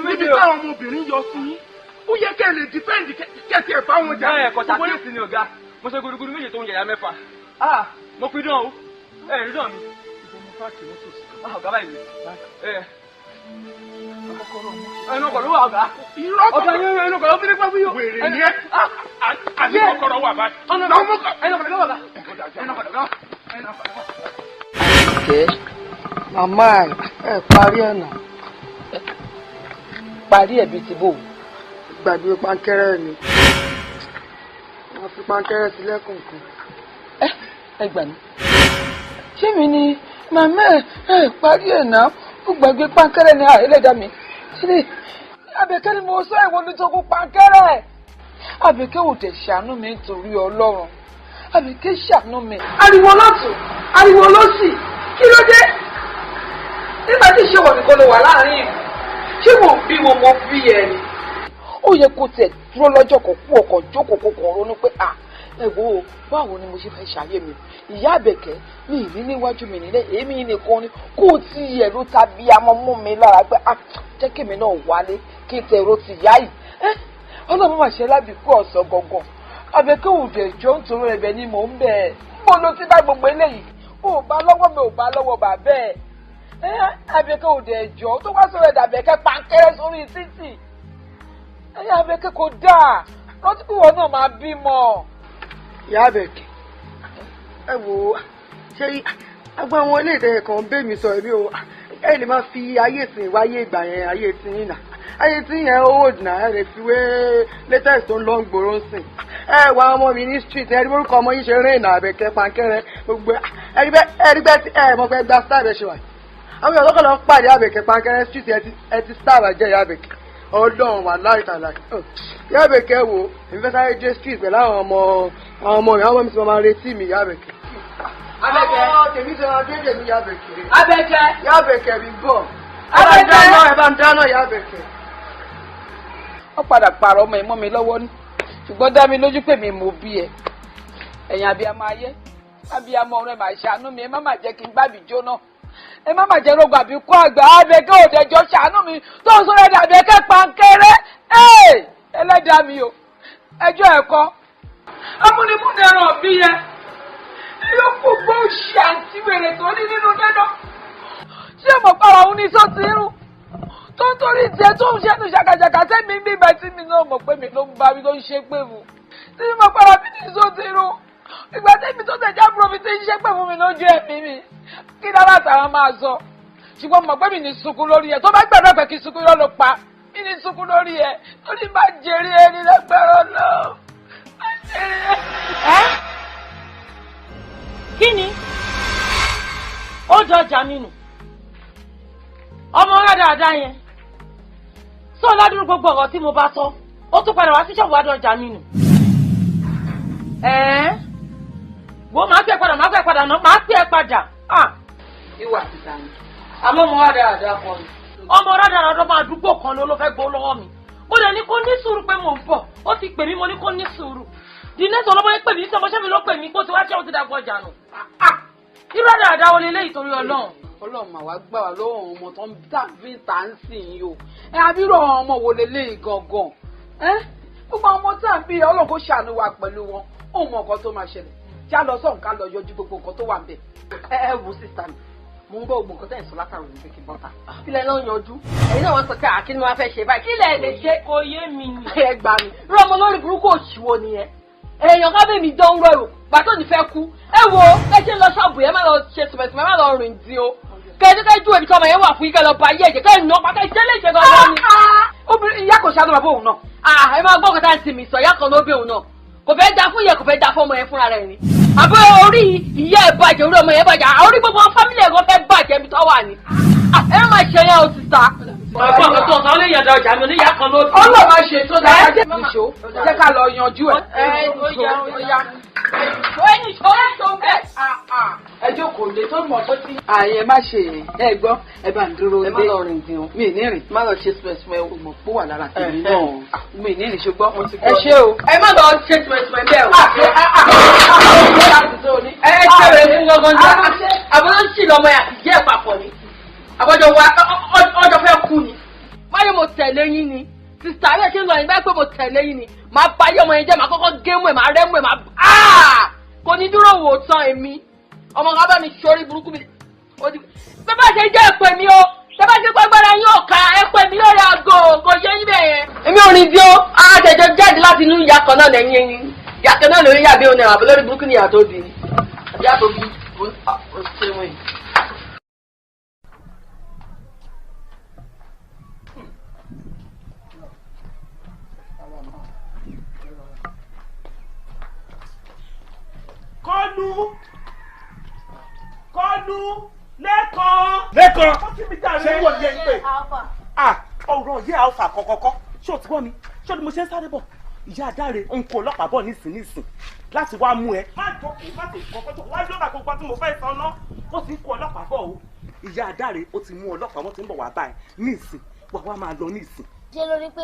níbi táwọn ọmọbìnrin yọ sí yín ó yẹ kẹ́ ẹ lè dìfẹ́ǹdì kẹ́tì ẹ̀ bá wọn jà. Ẹ kọ̀tà kíyèsí ni ọ̀gá mo ṣe gudugudu méje tó ń yàyà mẹ́fà mo fi dán o ẹ rí dán mi. Ọ̀gá báyìí ni ẹnu ọkọ̀ ló wà ọ̀gá. Ọ̀gá ẹnu ọkọ̀ ló fi nípa fún yóò. Wèrè ni ẹ àní kọ́kọ́rọ́ wà báyìí. Ẹnu ọkọ̀ ló wà ọ̀gá. Ẹnu ọkọ̀ ló wà. Àbẹ̀kẹ́. Màmá ẹ parí ẹ̀ nà. Parí ẹ̀ bíi ti bò. Gbàgbé pankẹ́rẹ́ ni. Wọ́n fi pankẹ́rẹ́ sí lẹ́kọ̀ọ̀kan. Ẹ gbà mí. Ṣé mi ni màmá ẹ parí ẹ̀ náà? Ó gbàgbé pankẹ́rẹ́ ni ẹlẹ́dàá mi. Ṣé Àbẹ̀kẹ́ ni mo sọ ìwọ ní tó kó pankẹ́rẹ́? Àbẹ̀kẹ́ ò dẹ̀ ṣàánú mi nítorí Ọlọ́run. Àbẹ̀kẹ́ ṣàánú mi. Ariwo lọ́tùn, ariwo lósì, kí ló dé? Nígbà tí ìṣòwò nìkan ló wà láàrin ìlú, ṣé mo bí wọn mo bí ẹ ni? Ó yẹ kó tiẹ̀ dúró lọ́jọ́ kan kú ọkàn jókòó kó kàn ronú pé à ẹ wo báwo ni mo ṣe fẹ́ ṣàyè mi? Ìyá Àbẹ̀kẹ́ mi ìní níwájú mi nílẹ̀ èmi nìkan ni kó o ti yẹ̀ ló ta bí amọ́ mú mi lára pé à jẹ́ kémi náà wálé kí n tẹ̀rọ ti yá yìí. Ọlọ́run mà ṣe lábìkú ọ̀sán gangan. Àbẹ̀kẹ́ ò dẹ̀ jọ nítorí ẹ̀bẹ̀ ni mò ń bẹ̀ ẹ́. Mo ló ti bá gbogbo eléyìí. Ò bá lọ́wọ́ mi ò bá lọ́wọ́ bàbá ẹ̀. Àbẹ̀kẹ́ ò dẹ̀ jọ tó wá sọ̀rọ̀ ẹ̀dà Àbẹ̀kẹ́ pankẹ́rẹ́ sórí títì. Àbẹ̀kẹ́ kò dáa. Rántí pé ìwọ náà máa bímọ. Ìyá Àbẹ̀kẹ́, ẹ wò ó, ṣé agbọ́n àwọn ilé ìtẹ̀yẹ kan ń bẹ́ mi sọ èmi o. Ẹ lè máa fi ayé ìsìn wáyé ìgbà yẹn ayé ìsìn yìí nà. Ayé tí yẹn owó dùnà ẹ lè fi wé latest tó ń lọ ń gbòòrò ń sìn. Ẹ wà ọmọ mi ní street ẹ rí orúkọ ọmọ yìí ṣe rìn nà Àbẹ̀kẹ́ pankẹ́rẹ́ gbogbo ẹ rí bẹ́ẹ̀ tí ẹ mọ̀ pé gba star ẹ ṣe wà. Àwọn èèyàn lọ́kàn lọ ń pàdé Àbẹ̀kẹ́ pankẹ́rẹ́ street ẹ ti star àjẹ́ ìyá Àbẹ̀kẹ́. Ọlọ́run wà láì tàlà. Ìyá Àbẹ̀kẹ́ wo èmi fẹ́ sáré dé street pẹ̀lú àwọn ọmọ mi àwọn ọmọ mi ti máa retí mi ìyá Àbẹ̀kẹ́. Àbẹ̀kẹ́. Tèmi ti máa dé tèmi ìyá Àbẹ̀kẹ́. Àbẹ̀kẹ́. Ìyá Àbẹ̀kẹ́ mi bọ̀. Ẹ bá ń dáná ìyá Àbẹ̀kẹ́. Wọ́n padà pààrọ̀ ọmọ ìmọ̀ mi lọ́wọ́ ní ṣùgbọ́n dá mi lójú pé mi mo bí ẹ. Ẹ̀yin abiyamọ ayé, abiyamọ ọ̀run ẹ máa ṣàánú mi, ẹ má má jẹ́ kí n gbàbí jóná. Ẹ má má jẹ́ rògbò àbí kó àgbà. Àbẹ̀kẹ́ òdẹ̀jọ́ ṣàánú mi tó ń sọ̀rọ̀ ẹ̀dà Àbẹ̀kẹ́ pankẹ́rẹ́. Ẹlẹ́dàá mi o, ẹjọ́ ẹ̀kọ́. Amúnimúni ẹran bí yẹn. Yóò kó gbó ṣe àǹtí wèrè tó ní nínú dáná. Ṣé mo para òun ní sọ́ọ̀tì irun? Tó ń torí tiẹ̀ tó ń ṣẹ́nu ṣàkàṣàkà sẹ́mi bí ìgbà tí mi náà mọ̀ pé mi ló ń bá mi ló ń ṣe pé mu. Tí mo para mi ní sọ́ọ̀tì irun. Ìgbà tẹ́mi tó tẹ̀já búrò mi ti ń ṣe pé fún mi lójú ẹ̀mí mi. Kí dára àtàwọn máa sọ. Ṣùgbọ́n mọ̀ pé mi ní sunkún lórí ẹ̀. Tó bá gbàdúrà pé kí sunkún lọ́ ló pa. Mi ní sunkún lórí ẹ̀. Torí má jèrè ẹni lẹ́gbẹ̀rún lọ. Má jèrè ẹ. Kí ni? Ó jọjà mi nù. Ọmọ rẹ dáadáa yẹn. Sọ ládùúgbò gbogbo ọ̀rọ̀ tí mo bá sọ. Ó tún padà wá sí ṣọ́ọ̀bù àdọ̀jà mi nù. Ẹ̀ẹ́ wo máa pẹ́ padà máa pẹ́ padà náà máa pẹ́ padà. Ìwà títa ni. Àmọ́ ọmọ wa dáadáa kan ni. Ọmọ rádaràdọ́ máa dúgbò kan ló fẹ́ gbó lọ́wọ́ mi. Mo dẹ̀ ní kó ní sùúrù pé mò ń bọ̀. Ó ti pè mí mo ní kó ní sùúrù. Di next ọlọ́mọ yẹn pè mí sí ọmọọṣẹ́ mi ló pè mí kó ti wá ṣé o ti dàgbọ́ ọjà nù. Irú rádaràdá wo leléyìí torí Ọlọ́run? Ọlọ́run mà wá gbà wá lọ́wọ́ àwọn ọmọ tó ń tàbí tà ń sìn yìí o. Ẹ abirú àwọn ọmọ wo leléyìí gangan? Ẹ gbogbo àwọn ọmọ tá à ń bí Ọlọ́run kó ṣàánú wa pẹ̀lú wọn. Ó mọ nǹkan tó máa ṣẹlẹ̀. Já lọ sọ̀hún ká lọ yọjú gbogbo nǹkan tó wà ń bẹ̀. Ẹ wo sísá mi, mo ń gbọ́ gbogbo nǹkan tẹ́ ẹ̀ sọ látàrò ní pé kí n bọ́ta. Kílẹ̀ náà yanjú. Ẹ̀yin náà wọ́n sọ pé àkíní wọn fẹ́ ṣe báyìí. Kílẹ̀ lè ṣe. Kò yé mi ni. Ẹ gbà mí. Irú ọmọ lórí burúkú òṣìwò nìyẹn. Èèyàn ká bèmí dán rọrùn. Gbàtọ́ ní fẹ́ kú. Ẹ wo ẹ ṣe lọ ṣọ́ọ̀bù yẹn má lọ ṣe tùmẹ̀tùmẹ̀ má lọ rìn dín o. Kẹ́ẹ́dẹ́kẹ́ ju èmi tí ọmọ yẹn wà fún yín kẹ́ lọ ba ayé ẹ̀jẹ̀ kẹ́ ẹ̀ nà pátá ìṣe lè ṣe gangan ni. Obìnrin ìyá kò ṣàánú bàbá òun náà. Ẹ máa gbọ́ nǹkan tá à ń sinmi sọ ìyá kan ló bí òun náà. Kò fẹ́ da fún ìyá kò fẹ́ da fún ọmọ yẹn fúnra rẹ̀ ni. Àbẹ́ orí ìyá ẹ̀ bàjẹ́ orí ọmọ yẹn bàjẹ́ orí gbogbo fámílì ẹ̀gbọ́n fẹ́ bàjẹ́ ibi tó wà ní. Ẹ má máa ṣe yẹn o sísá. Bàbá mi tó sọ lè yàda ọjà mi oníyà kan ló bí. Ọlọ́run máa ṣe tó dára jẹ́ ìṣó jẹ́ ká lọ yanjú ẹ̀. Ẹ jókòó lè tó mọ̀ tó ti. Àyè má ṣe yẹn ẹ gbọ́ ẹ bá ń dúró dé. Ẹ má lọ rìn dín o. Mi ní rìn. Má lọ ṣe sùmẹ̀sùmẹ̀ o. Mo pọ̀ wà lára tèmi náà. Mi ní rìn ṣùgbọ́n ẹ ṣé o. Ẹ má lọ ṣe sùmẹ̀sùmẹ̀ bẹ́ẹ̀ o. Ẹ ṣe rẹ̀ fún gangan jẹ́. Àbúrò ń ṣì lọ́mọ yà jẹ́ papọ̀ ni. Àbọ̀jọ̀ wa ọjọ́ fẹ́ kú ni. Báyọ̀ mo tẹ̀lé yín ni. Sista ayé ṣe ń lọ yín báyìí pé mo tẹ̀lé yín ni. Màá bá yé ọmọ yẹn jẹ́ màá kọ́kọ́ gé mú ẹ̀ màá rẹ́ mú ẹ̀ màá kò ní dúró wò tán èmi. Ọmọ kan bá mi ṣorí burúkú mi. Bẹ́ẹ̀ bá ṣe jẹ́ ẹ̀pẹ̀ mi o. Bẹ́ẹ̀ bá ṣe gbàgbára yín ò ká ẹ̀pẹ̀ mi lórí aago kò yé yín bẹ́ẹ̀ yẹn. Èmi ò rìn dí o. Àtẹ̀jọ jáde láti inú ìyá kan náà lẹ́yìn ẹyin. Ìyá kan náà lórí yàgbé òun àbọ̀ lórí burúkú ni ìyá tó bí. Ìyá tó bí. Ó ṣe wọ̀nyí. Kọlu Lẹ́kan. Lẹ́kan ṣé wọ́n yẹ ń pè. Ọ̀rọ̀ yẹ alfa kọ̀kọ̀kọ́ ṣé o ti gbọ́ mi ṣé o ní mo ṣe ń sáré bọ̀ ìyá adáre ń kó ọlọ́pàá bọ̀ nísìnyìísìn láti wá mú ẹ. Má jókòó má tètè kọ́kọ́ jókòó wá lọ́ba gbogbo tí mo fẹ́ sọ ná ó ti ń kó ọlọ́pàá bọ̀ o ìyá adáre ó ti mú ọlọ́pàá wọ́n ti ń bọ̀ wá báyìí nísìn wà wá máa lọ nísìn. Ṣé lórí pé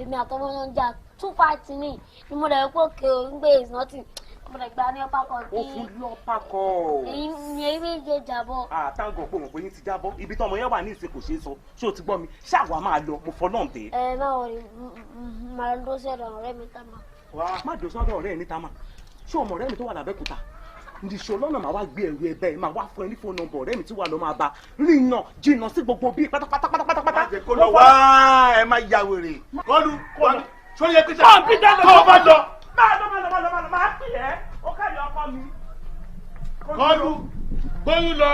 èmi àtọmọ náà ń jà 2-5 mi ni mo dẹ̀ pé òkè ò ń gbé is nothing mo dẹ̀ gba ní ọ̀pá kan bí. Ó fún lọ́pàá kọ́. Èyí ni èyí méje jábọ́. Àtàǹgọ̀ pé òun pé yín ti jábọ́ ibi tọ́mọ yẹn wà ní ìsìn kò ṣeé sọ ṣé o ti gbọ́ mi ṣáà máa lọ mo fọ́ náà dé. Ẹ má wọrí màá lọ sí ọ̀dọ̀ ọ̀rẹ́ mi tá ma. Má dùn sọ́dọ̀ ọ̀rẹ́ ẹ̀ níta mà ṣé ọmọ ọ̀rẹ́ mi tó wà lábẹ́kúta nìṣó lọ́nà máa wá gbé ẹrù ẹbẹ máa wá fún ẹ ní fóònù nọ́mbà ọ̀rẹ́ mi tí wà lọ máa bá rìnà jìnnà sí gbogbo bíi pátápátápátápátá. Má jẹ́ kó lọ wá ẹ má ya wèrè kọlu kọlu sórí ẹ pèsè tó o bá lọ. Máa lọ máa lọ máa lọ máa lọ máa pè ẹ́ ó káyọ̀ ọkọ mi. Kọlu gbóyún lọ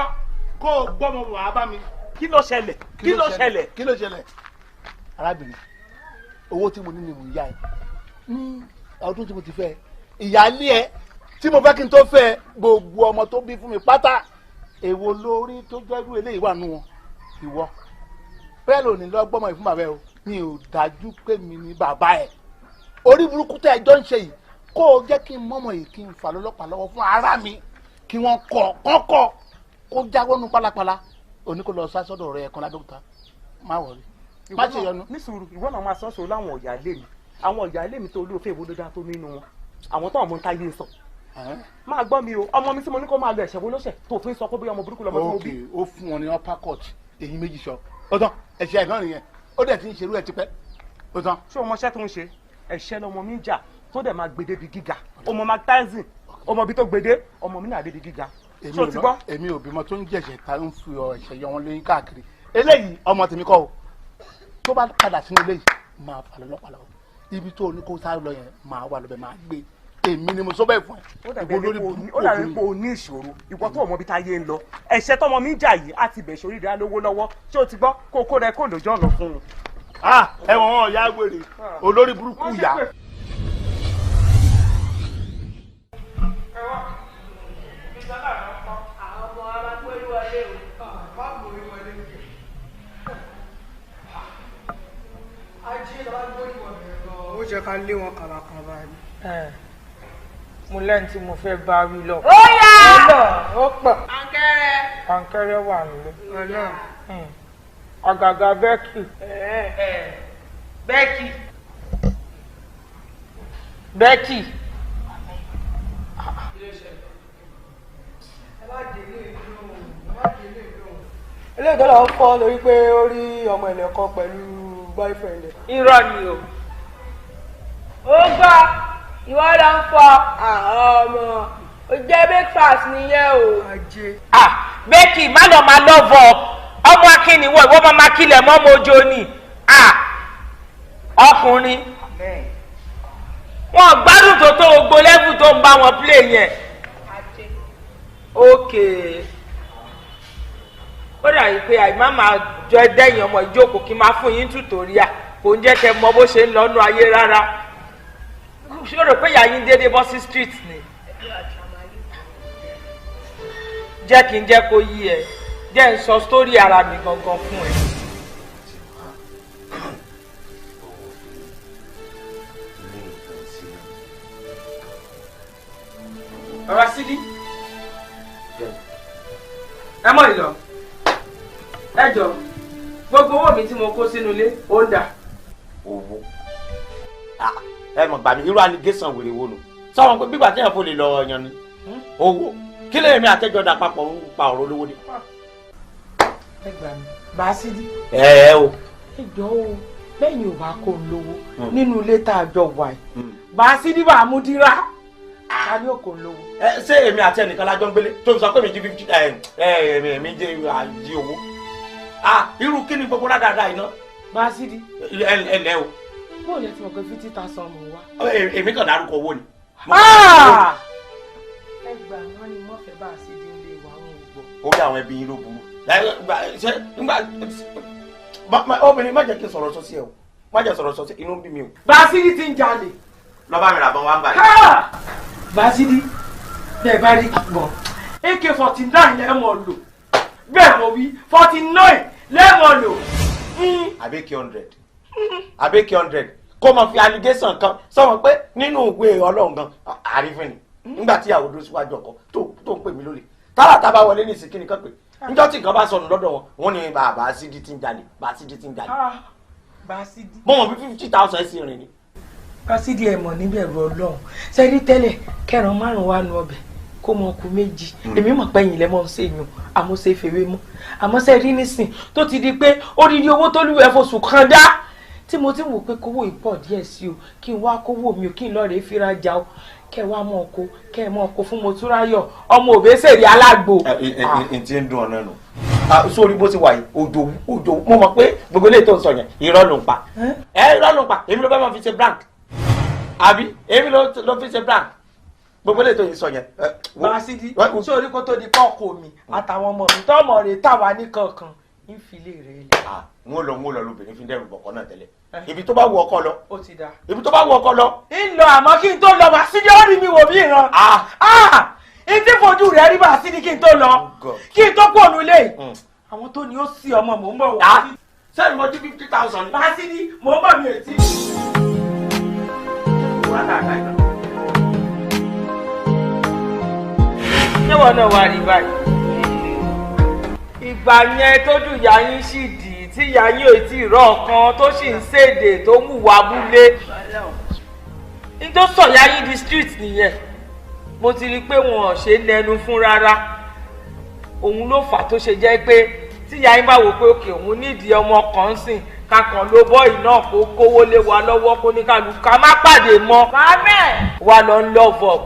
kó o gbọ́mọ wàá bá mi. Kí ló ṣẹlẹ̀? Kí ló ṣẹlẹ̀? Kí ló ṣẹlẹ̀? Arábìnrin owó tí mo ní ni mò ń yá ẹ ní ọdún tí mo ti fẹ́ ìyáálé ẹ tí mo fẹ́ kí n tó fẹ́ gbogbo ọmọ tó bí fún mi pátá èwo lórí tó jẹ́rú eléyìí wà nù wọn ìwọ bẹ́ẹ̀ ló ní lọ gbọ́mọ ìfún bàbá ẹ o mi ò dájú pé mi ní bàbá ẹ orí burúkú tẹ́ ẹjọ́ ń ṣe yìí kó o jẹ́ kí n mọ́mọ́ yìí kí n fà lọ́lọ́pàá lọ́wọ́ fún ara mi kí wọ́n kọ́ kọ́kọ́ kó jáwọ́ nu pálapàla òní kó lọ sá sọ́dọ̀ rẹ̀ kan lábẹ́òkúta má wọrí má ṣe yọnu. Ní sùúrù ìwọ náà máa sọ́ọ̀sọ̀ láwọn ọ̀yà ilé mi àwọn ọ̀yà ilé mi tó olóòfẹ́ ìwọ ló dá tó nínú wọn àwọn tó ọmọ ń táyé ń sọ. Máa gbọ́ mi o ọmọ mi tí mo ní kó máa lọ ẹ̀ṣẹ̀ wo ló ṣẹ̀ tó fi ń sọ pé bóyá ọmọ burúkú lọmọ tí mo bí. Ok ó fún wọn ní upper court èyí méjì sọ ó tán ẹ̀ṣẹ̀ ẹ̀ náà nìyẹn ó dẹ̀ ti ń ṣerú ẹ̀ tipẹ́ ó tán. Ṣé o mọṣẹ́ tó ń ṣe ẹ̀ṣẹ̀ lọmọ mi ń jà tó dẹ̀ máa gbèdé bi gíga ọmọ Mike Tyson ọmọ ibi tó gbèdé ọmọ mi náà débi gíga. Ṣé o ti gbọ́. Èmi ò bímọ tó ń jẹ̀ṣẹ̀ ta ń fi ẹ̀ṣẹ̀ yọ wọn lóyún káàkiri eléyìí ọmọ tèmi kọ́ o tó bá padà sínú eléyìí máa fà lọ́pàá lọ́wọ́ ibi tó o ní kó sáré lọ yẹn máa wà lọ́bẹ̀ máa gbé èmi ni mo sọ bẹ́ẹ̀ fún ẹ. Ó dàbí pé o ní ìṣòro ìwọ tó ọmọ ibi tá yé ń lọ ẹ̀ṣẹ̀ tọmọ mi ń jà yìí á ti bẹ̀ sórí rẹ̀ lówó lọ́wọ́ ṣé o ti gbọ́ kó kó rẹ kó lójú ọ̀nà fún un. Ẹ̀wọ̀n wọn ìyá wèrè olórí burúkú ìyá. Ó jẹ́ ká lé wọn kàbàkàbà ni. Mo lẹ́yìn tí mo fẹ́ bá wí lọ. Ó yá! Ó pọ̀. Pankẹ́rẹ́. Pankẹ́rẹ́ wà nílé. Àgàgà Bẹ́kì. Bẹ́kì. Bẹ́kì. Eléyìí tó lọ fọ́ lórí pé ó rí ọmọ ẹ̀lẹ́kọ pẹ̀lú boyfriend ẹ̀. Irọ́ ni o. Ó gbọ́ ìwọ ló ń fọ àwọn ọmọ ó jẹ́ breakfast nìyẹn o. Bẹ́kì má lọ máa lọ́vọ̀ ọmọ akínní wọ ìwọ máa máa kílẹ̀ mọ́ ọmọ ojo ni ọkùnrin wọn gbádùn tó tó gbogbo lẹ́fù tó ń bá wọn play yẹn. Ok ó dàbí pé àìmá máa jọ dẹ́yìn ọmọ ìjókòó kí n máa fún yín tutorial kò ń jẹ́ kẹ́ mọ bó ṣe ń lọ́nu ayé rárá. Ṣé o rò pé ìyá yín déédéé bọ́ sí street ni? Jẹ́ kí n jẹ́ kó yí ẹ jẹ́ n sọ sítórì ara mi gangan fún ẹ. Bàbá Sídí ẹ mọ̀ ìlọ ẹ jọ gbogbo owó mi tí mo kó sínú ilé ó ń dà. Owó ẹ mọ̀ gbà mí irú allegation wèrè wo nù sọ́wọ́n pé bígbà téèyàn fò lè lọ ọyàn ni owó kí lè mi àtẹ́jọ́ dà papọ̀ ń pa ọ̀rọ̀ olówó ni. Ẹ gbà mí Bàbá Sídí. Ẹ ẹ o. Ẹ jọ o lẹ́yìn ò bá kó ń lówó nínú ilé tá a jọ wà yìí Bàbá Sídí bá a mú dírá ta ni ó kò ń lówó. Ẹ ṣé èmi àti ẹnìkan lájọ ń gbélé tó fi sọ pé mi jí 50 ẹ mi jí owó irú kí ni gbogbo rádaràda iná. Bàbá Sídí. Ẹ lẹ o. Bó lẹ ti mọ̀ pé 50,000 mò ń wá. Èmi kàn dárúkọ owó ni. Ẹ gbà wọ́n ni mọ́fẹ́ bá a ṣe dé ilé wa wọn ò gbọ́. Ó bí àwọn ẹbí yín ló burú. Obìnrin má jẹ́ kí n sọ̀rọ̀ sọ́sí ẹ o má jẹ́ sọ̀rọ̀ sọ́sí inú ń bí mi o. Bàbá Sídí ti ń jalè. Lọ́ba mi rà bọ́n wá ń bà yìí. Bàbá Sídí Bẹ́ẹ̀ bá rí gbọ̀n AK-49 lẹ́mọ̀ lò, bẹ́ẹ̀ mo wí 49 lẹ́mọ̀ lò. Àbí K100, àbí K100 kó mọ̀ fi allegation kan sọ̀rọ̀ pé nínú ìwé Ọlọ́run gan àrífín ni nígbà tí ìyàwó dúró síwájú ọkọ tó ń pè mí lólè tálàtà bá wọlé ní ìsìnkí nìkan pé níjọ́ tí nǹkan bá sọnù lọ́dọ̀ wọn wọ́n ní bàbá sídi tí ń jalè, bàbá sídi tí ń jalè. Mo mọ̀ bí 50,000 ẹ̀ sì rìn ni. Básídì ẹ̀ mọ̀ níbẹ̀rù Ọlọ́run sẹ́rí tẹ́lẹ̀ kẹran márùn-ún wà nù ọbẹ̀ kó mọ ọkù méjì, èmi mọ̀ pé ẹ̀yìn lẹ́mọ̀ ń ṣèyàn àmọ́ ṣe fèrè mọ́, àmọ́ sẹ́rí nísìn tó ti di pé odidi owó tó lù ẹ́ fosùn kan dá tí mo ti wò pé kówó ìpọ̀ díẹ̀ sí o, kí n wá kówó mi o, kí n lọ́ọ́ rèé fira jà o, kẹ́ ẹ wá mọ̀ ọkọ kẹ́ ẹ mọ̀ ọkọ fún Motúnráyọ̀ ọmọ Òbésèré alágbo. Ẹ ti ń dún ọ̀nà nù sórí bó ti wà yìí, òjò òjò mo mọ̀ pé gbogbo eléyìí tó ń sọ yẹn irọ́ ló ń pa, ẹ irọ́ ló ń pa, èmi ló bá máa fi ṣe brand àbí èmi ló fi ṣe brand gbogbo eléyìí tó ń sọ yẹn. Básídì sórí kó tó di pọ́ọ̀kù mi àtàwọn ọmọ mi tọ́mọ rẹ̀ táwa ní kankan ń filé rẹ̀ lẹ̀. N ó lọ n ó lọ lóbìnrin fi dẹ́rù bọ̀kọ́ náà tẹ́lẹ̀, ibi tó bá wù ọkọ lọ. Ó ti da. Ibi tó bá wù ọkọ lọ. Ń lọ àmọ́ kí n tó lọ Básídì ó rí mi wò bí ìran. Ìdí fojú rẹ̀ rí Básídì kí n tó lọ, kí n tó kú ònú ilé yìí. Àwọn tó ní ó sì ọmọ mò ń bọ̀ wá. Sẹ́yìn mo jí 50,000. Básídì mò ń bọ̀ mi ò tí. Ṣé wọn náà wá rí báyìí? Ìgbà yẹn tójú ìyá yín sì dì tí ìyá yín ò tí ì rọ ọ̀kan tó sì ń ṣèdè tó ń hùwà abúlé. Ní tó sọ ìyá yín di street nìyẹn, mo ti rí i pé wọn ò ṣe lẹ́nu fún rárá. Òun ló fà tó ṣe jẹ́ pé tí ìyá yín bá wò pé òkè òun nídìí ọmọ kan sìn kakàn ló bọ́ iná kó kówó lé wa lọ́wọ́ kó ní kálukú ká má pàdé mọ́. Wa lọ ń love up.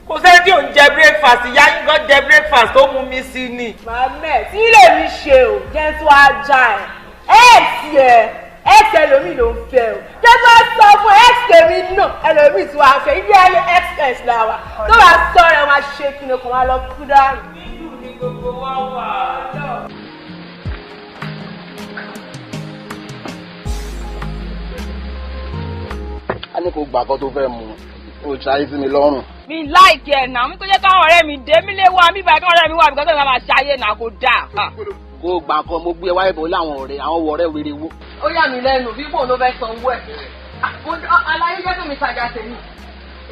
Kò sẹ́ni tí ò ń jẹ breakfast, ìyá yín gan jẹ breakfast tó mú mi sí ni. Màmẹ́ tí ilé mi ṣe o, jẹ́ tó ajá ẹ̀ ẹ̀ ẹ̀ ex ẹlòmíì ló ń fẹ́ o, jẹ́ tó sọ fún ex tèmi náà ẹlòmíì tí wàá fẹ́ ibi ẹni xx la wà tó bá sọ rẹ̀ wọ́n á ṣe kí ni kò wá lọ kú dànù. Nínú ni gbogbo wa wà. A ní kò gbà kan tó fẹ́ mu o ṣayé sí mi lọ́rùn. Mi láìkí ẹ̀ náà, mi tó jẹ́ káwọn ọ̀rẹ́ mi dé, mi lè wá mi báyìí káwọn ọ̀rẹ́ mi wá mi kọ́ tó ń bá ṣayé náà kò dáa. Kò gbà kan mo gbé ẹ wáyé bò láwọn ọ̀rẹ́ àwọn ọ̀rẹ́ wèrè wo. Ó yà mí lẹ́nu bí kò ló fẹ́ sanwó ẹ̀. Aláyé jẹ́ kí mi tajà tèmi.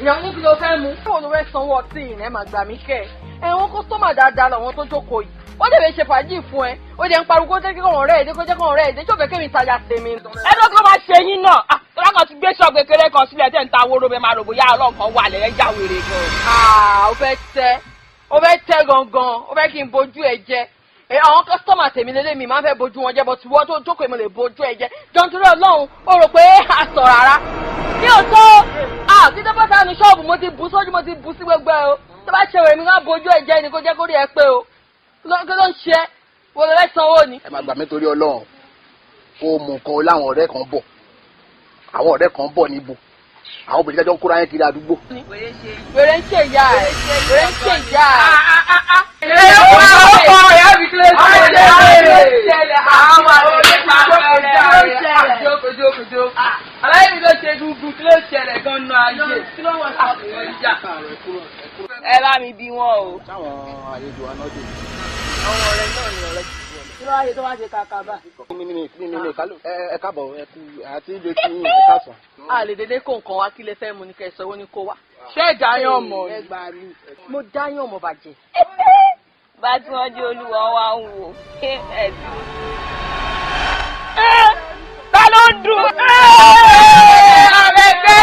Ìyàwó ní kí ló fẹ́ mu. Kò ló fẹ́ sanwó ọtí ìrìn ẹ̀ máa gbà mí kẹ́ ẹ̀. Ẹ̀wọ̀n kọ́sítọ́mà dáadáa làwọn tó jókòó yìí. Wọ́n dẹ̀ lè ṣe fàájì fún ẹ. Ó jẹ́ ń pariwo kó jẹ́ kí ọ̀rẹ́ ẹ̀ dé kó jẹ́ kí ọ̀rẹ́ ẹ̀ dé. Ṣé ò fẹ́ kí mi tajà tèmi? Ẹ ló kí ló máa ṣe yín náà. Tọ́lá kan ti gbé ṣọ́ọ̀bù kékeré kan sílẹ̀ tẹ̀ ń ta wóró bẹ́ẹ̀ máa rò bóyá ọlọ́kan wà lẹ́yìn já wèrè gan. Ó fẹ́ tẹ́, ó fẹ́ tẹ́ gangan, ó fẹ́ kí n bojú ẹ jẹ. Àwọn kọ́sítọ́mà tèmi lélẹ̀ mi máa ń fẹ́ bojú wọn jẹ́ bọ́ tí wọ́n tó jókòó mi lè bojú ẹ jẹ. Jọ̀ọ́ nítorí Ọlọ́run, ó rò pé a sọ̀ rárá. Mi ò tó, kí tó bá sánú ṣọ́ọ̀bù mo ti bu sójú mo ti bu sí gbogbo ẹ o. Tó bá ṣe wèrè mi ká bojú ẹ jẹ ni kó jẹ́ kó rí ẹ pé o. Kí ló ń ṣe ẹ́? Wo ló fẹ́ sanwó ni? Ẹ máa gbà mí torí Ọlọ́run, kó o mú nǹkan láwọn ọ̀rẹ́ kan bọ̀. Àwọn ọ̀rẹ́ kan bọ̀ níbo àwọn obìnrin jẹjọ ń kóra yẹn kiri àdúgbò. Wèrè ń ṣe ìyá ẹ̀, wèrè ń ṣe ìyá ẹ̀. Ọkọ ìyá mi kí ló ṣẹlẹ̀? Àwọn àlejò jókòó jókòó jókòó. Aláyé mi ló ṣe gúngún kí ló ṣẹlẹ̀ gan-an ayé? Kí ló wọ̀ sí Ẹ bá mi bí wọn o. Sáwọn àlejò wa náà dé. Àwọn ọ̀rẹ́ náà ni ọ̀rẹ́ ti wọlé. Kí ló wá ṣe tó wá ṣe kàkà bá? Mi kálò ẹ káàbọ̀ ẹ kú àti ìjọ tí ẹ káàsán. A lè dédé kó nǹkan wá kí lè fẹ́ mu ní kẹsàn-án owó ní kó wá. Ṣé ìdáyàn mọ̀ ni? Mo dáyàn mọ̀ bàjẹ́. Bá tí wọ́n dé olúwa wa ń wò. Ta ló ń dùn? Àbẹ̀kẹ́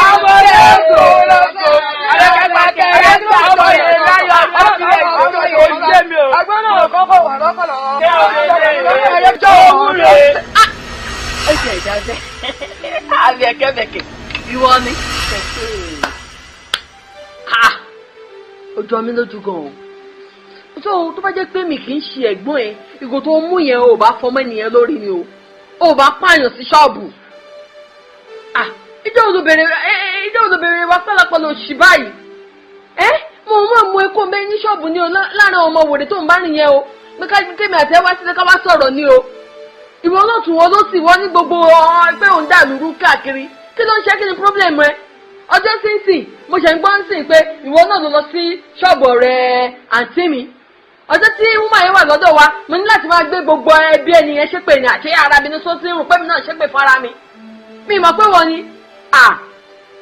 Àbẹ̀kẹ́ ìwọ ni. Ó jọ mí lójú gan-an. Tó bá jẹ́ pé mi kì í ṣe ẹ̀gbọ́n ẹ, ìgò tó mú yẹn ò bá fọmọ́ ènìyàn lórí ni o. Ò bá pààyàn sí ṣọ́ọ̀bù. Ìjọ́ òdòbèrè wa pẹ́lápẹ́lá òṣì báyìí. Mo mọ̀ mú ekó mẹ́ ní ṣọ́ọ̀bù ni o láàrin ọmọ wòde tó ń bá nìyẹn o. Pé kémi àti ẹ wá sílé ká wá sọ̀rọ̀ ni o. Ìwọ náà tún wọn ló sì wọ́n ní gbogbo pé òun dà lúrú káàkiri. Kí ló ń ṣe kí ni problem ẹ? Ọjọ́ sínsìn mo ṣe ń gbọ́ ń sìn pé ìwọ náà ló lọ sí ṣọ́ọ̀bù ọ̀rẹ́ àǹtí mi. Ọjọ́ tí wúmà yẹn wà lọ́dọ̀ wa, mo ní láti máa gbé gbogbo ẹbí ẹni yẹn ṣépè ní àṣẹ ara mi ní sọ́sí rùn pé mi náà ṣépè fún ara mi. Mi mọ̀ pé wọ́n ni à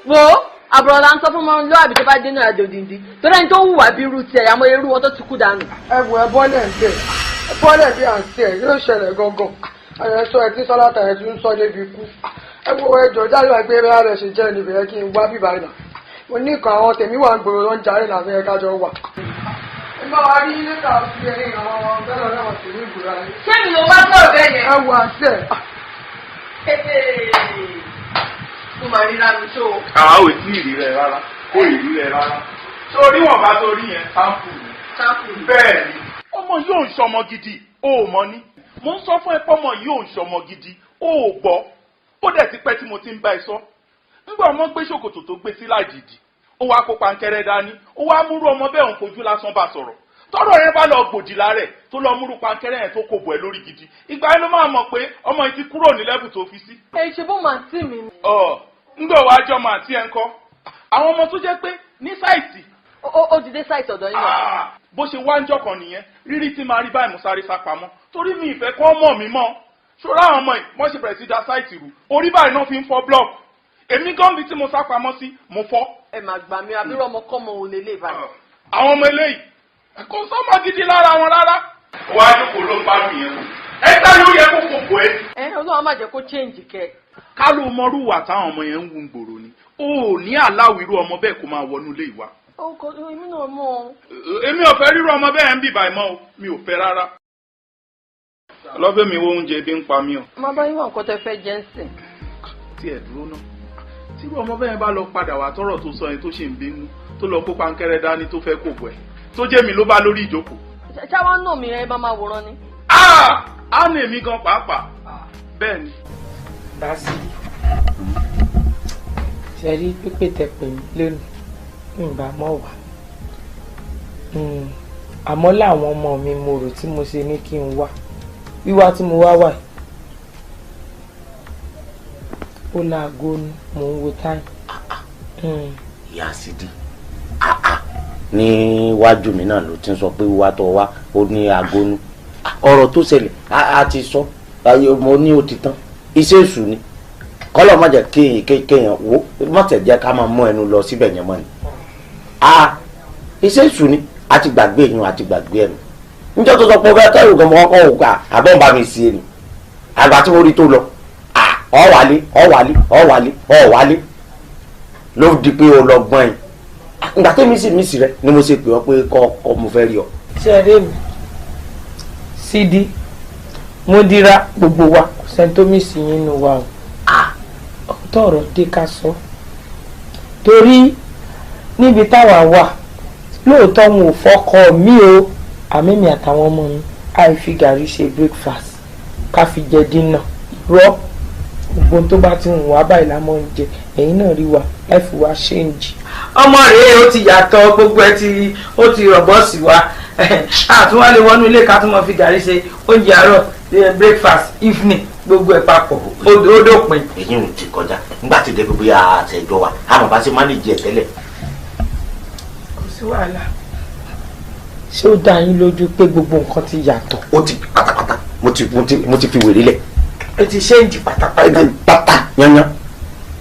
wò ó àbúrò la ń sọ fún ọmọ lóàbí tó bá dénú àjò dìndín torí ẹni tó ń hùwà bí irú tiẹ̀ àmọ́ irú wọn tó ti kú dànù. Ẹ wò, ẹ bọ́lẹ̀ ń bẹ̀, ẹ bọ́lẹ̀ bí à ń tẹ̀ yóò ṣẹlẹ̀ gangan. Ẹ sọ ẹ tí sọlá tà ẹ tún sọ débi ikú. Ẹ wo, ẹjọ jáde wá pé bẹ́ẹ̀ rẹ̀ ṣe jẹ́ níbẹ̀ yẹn kí n wá bíbá ìlà. Mo ní nǹkan àwọn tèmi wà ń gbòòrò ló ń jarí làwọn ẹ̀ka jọ wà. Ẹ bá wa rí lẹ́tà sí ẹ̀yìn àwọn bẹ́ẹ̀ lọ́wọ́ tèmi ìgbòrò ayé. Ṣé mi ló bá sọ̀rọ̀ bẹ́ẹ̀ yẹn? Ẹ wò àṣẹ. Mo máa ríra mi tó. Àwa ò tí ì rí rẹ rárá, kò ì rí rẹ rárá. Sórí wọn bá torí yẹn sáǹpù ni. Bẹ́ẹ̀ ni, ọmọ yóò ń ṣọmọ gidi, ó ò mọ ní. Mo ń sọ fún ẹ pọ́mọ yóò ń ṣọmọ gidi, ó ò gbọ́. Ó dẹ̀ ti pẹ́ tí mo ti ń bá ẹ sọ. Ńgbà ọmọ gbé ṣòkòtò tó gbé sí lájìdì, ó wá kó pankẹ́rẹ́ dání, ó wá múrú ọmọ bẹ́ẹ̀ òun fojú lásán bá sọ̀rọ̀. Tọ́rọ̀ yẹn bá lọ gbòdì lára ẹ̀ tó lọ múrú pankẹ́rẹ́ yẹn tó kò bọ̀ ẹ́ lórí gidi. Ìgbà yẹn ló máa mọ̀ pé ọmọ yìí ti kúrò ní lẹ́bù tó fi sí. Ẹ ṣe bó màá tì mí. Ọ̀ ńgbà wàá jọmọ àti ẹ̀ ń kọ́. Àwọn ọmọ tó jẹ́ pé ní sáìtì. Ó ti dé sáìtì ọ̀dọ̀ yín náà. Bó ṣe wá ń jọkàn nìyẹn, rírí tí máa rí báyìí mo sáré sá pamọ́ torí mi ìfẹ́ kọ́ mọ̀ mí mọ́. Ṣọ́ra àwọn ọmọ yìí wọ́n ṣe bẹ̀rẹ̀ sí da sáìtì rú, orí báyìí náà fi ń fọ́ blọọkù. Èmi gan bí tí mo sá pamọ́ sí mo fọ́. Ẹ máa gbà mí, àbúrò ọmọ kọ́mọ ò lè lè báyìí. Àwọn ọmọ eléyìí kò sọ́mọ gidi lára wọn rárá. Wàá jókòó ló ń bá mi yẹn kù ẹ tá ló yẹ kó kò bọ̀ ẹ́. Ẹ Ọlọ́run má jẹ́ kó change kẹ. Ká ló mọrú wà táwọn ọmọ yẹn ń wù gbòòrò ni o ò ní àláwọ̀ irú ọmọ bẹ́ẹ̀ kó máa wọnú ilé ìwà. Ó kò èmi náà mọ̀ ọ́. Èmi ò fẹ́ rírú ọmọ bẹ́ẹ̀ ń bì báyìí mọ́ o, mi ò fẹ́ rárá. Ọlọ́fẹ́ mi wo oúnjẹ, ebi ń pa mí o. Má bá yín wá nǹkan tẹ fẹ́ jẹ́ ń sìn. Tí ẹ̀ dúró náà, tírú ọmọ bẹ́ẹ̀ bá lọ padà wá tọ́rọ̀ tó sọ yẹn tó ṣì ń bínú tó lọ kó pankẹ́rẹ́ dání tó fẹ́ kò bọ̀ ẹ̀ tó jẹ́ mi ló bá lórí ìjókòó. Ṣáwọn náà mi ẹ bá máa wòran ni. Á nà èmi gan pàápàá bẹ́ẹ̀ ni. Básílì, ṣe rí pípé tẹ pè mí lónìí, ń bá mọ̀ wá, àmọ́ láwọn ọmọ mi mo rò tí mo ṣe ní kí n wá. Wíwá tí mo wá wà yìí, ó láago ni mò ń wo táìmù. Ìyá Sídì, níwájú mi náà ló ti ń sọ pé wíwá tó wá ó ní aago nú. Ọ̀rọ̀ tó ṣẹlẹ̀ a ti sọ, mo ní ó ti tán, iṣẹ́ èṣù ni. Kọ́lọ̀ má jẹ́ kéèyàn wo má tẹ̀ jẹ́ ká máa mú ẹnu lọ síbẹ̀ yẹn mọ́ ni. Iṣẹ́ èṣù ni, a ti gbàgbé èèyàn, a ti gbàgbé ẹnu. Níjọ́ tó sọ pé ó fẹ́ kẹ́rù gan, mo kọ́kọ́ wò ká àbọ̀ ń bá mi sí ẹni àgbà tí mo rí tó lọ ọ̀ wálé ọ̀ wálé ọ̀ wálé ọ̀ wálé ló di pé o lọ gbọ́n yìí. Ìgbà tẹ́mi sì mí sí rẹ ni mo ṣe pè ọ́ pé kọ́ mo fẹ́ rí ọ. Ṣé ẹ rí mi Sídì, mo dira gbogbo wa, kò sẹ́ni tó mí sí yín nù wa o. Tọrọ dé ká sọ torí níbi táwa wà lóòótọ́ wọn ò fọkọ mi o, àmì mi àtàwọn ọmọ mi àìfi gàrí ṣe breakfast ká fi jẹ dínà rọ gbogbo tó bá ti hùn wá báyìí la mọ́ ń jẹ. Ẹ̀yin náà rí wa láìfi wá ṣéǹjì. Ọmọ rèé ó ti yàtọ̀, gbogbo ẹ ti ó ti rọ̀bọ̀ sí wa, àtúnwá lè wọnú ilé ká tún mọ fi gàrí ṣe oúnjẹ àárọ̀, breakfast, evening, gbogbo ẹ papọ̀ ó dópin. Èyí ò ti kọjá nígbà tí dé gbogbo àtẹjọ wa àmọ́ bá ṣe mánéjì ẹ tẹ́lẹ̀. Kò sí wàhálà. Ṣé ó dá yín lójú pé gbogbo nǹkan ti yàtọ̀? Ó ti pátápátá, mo ti fi wèrè lẹ̀. Ẹ ti ṣéǹjì pátápátá. Pátá yányán.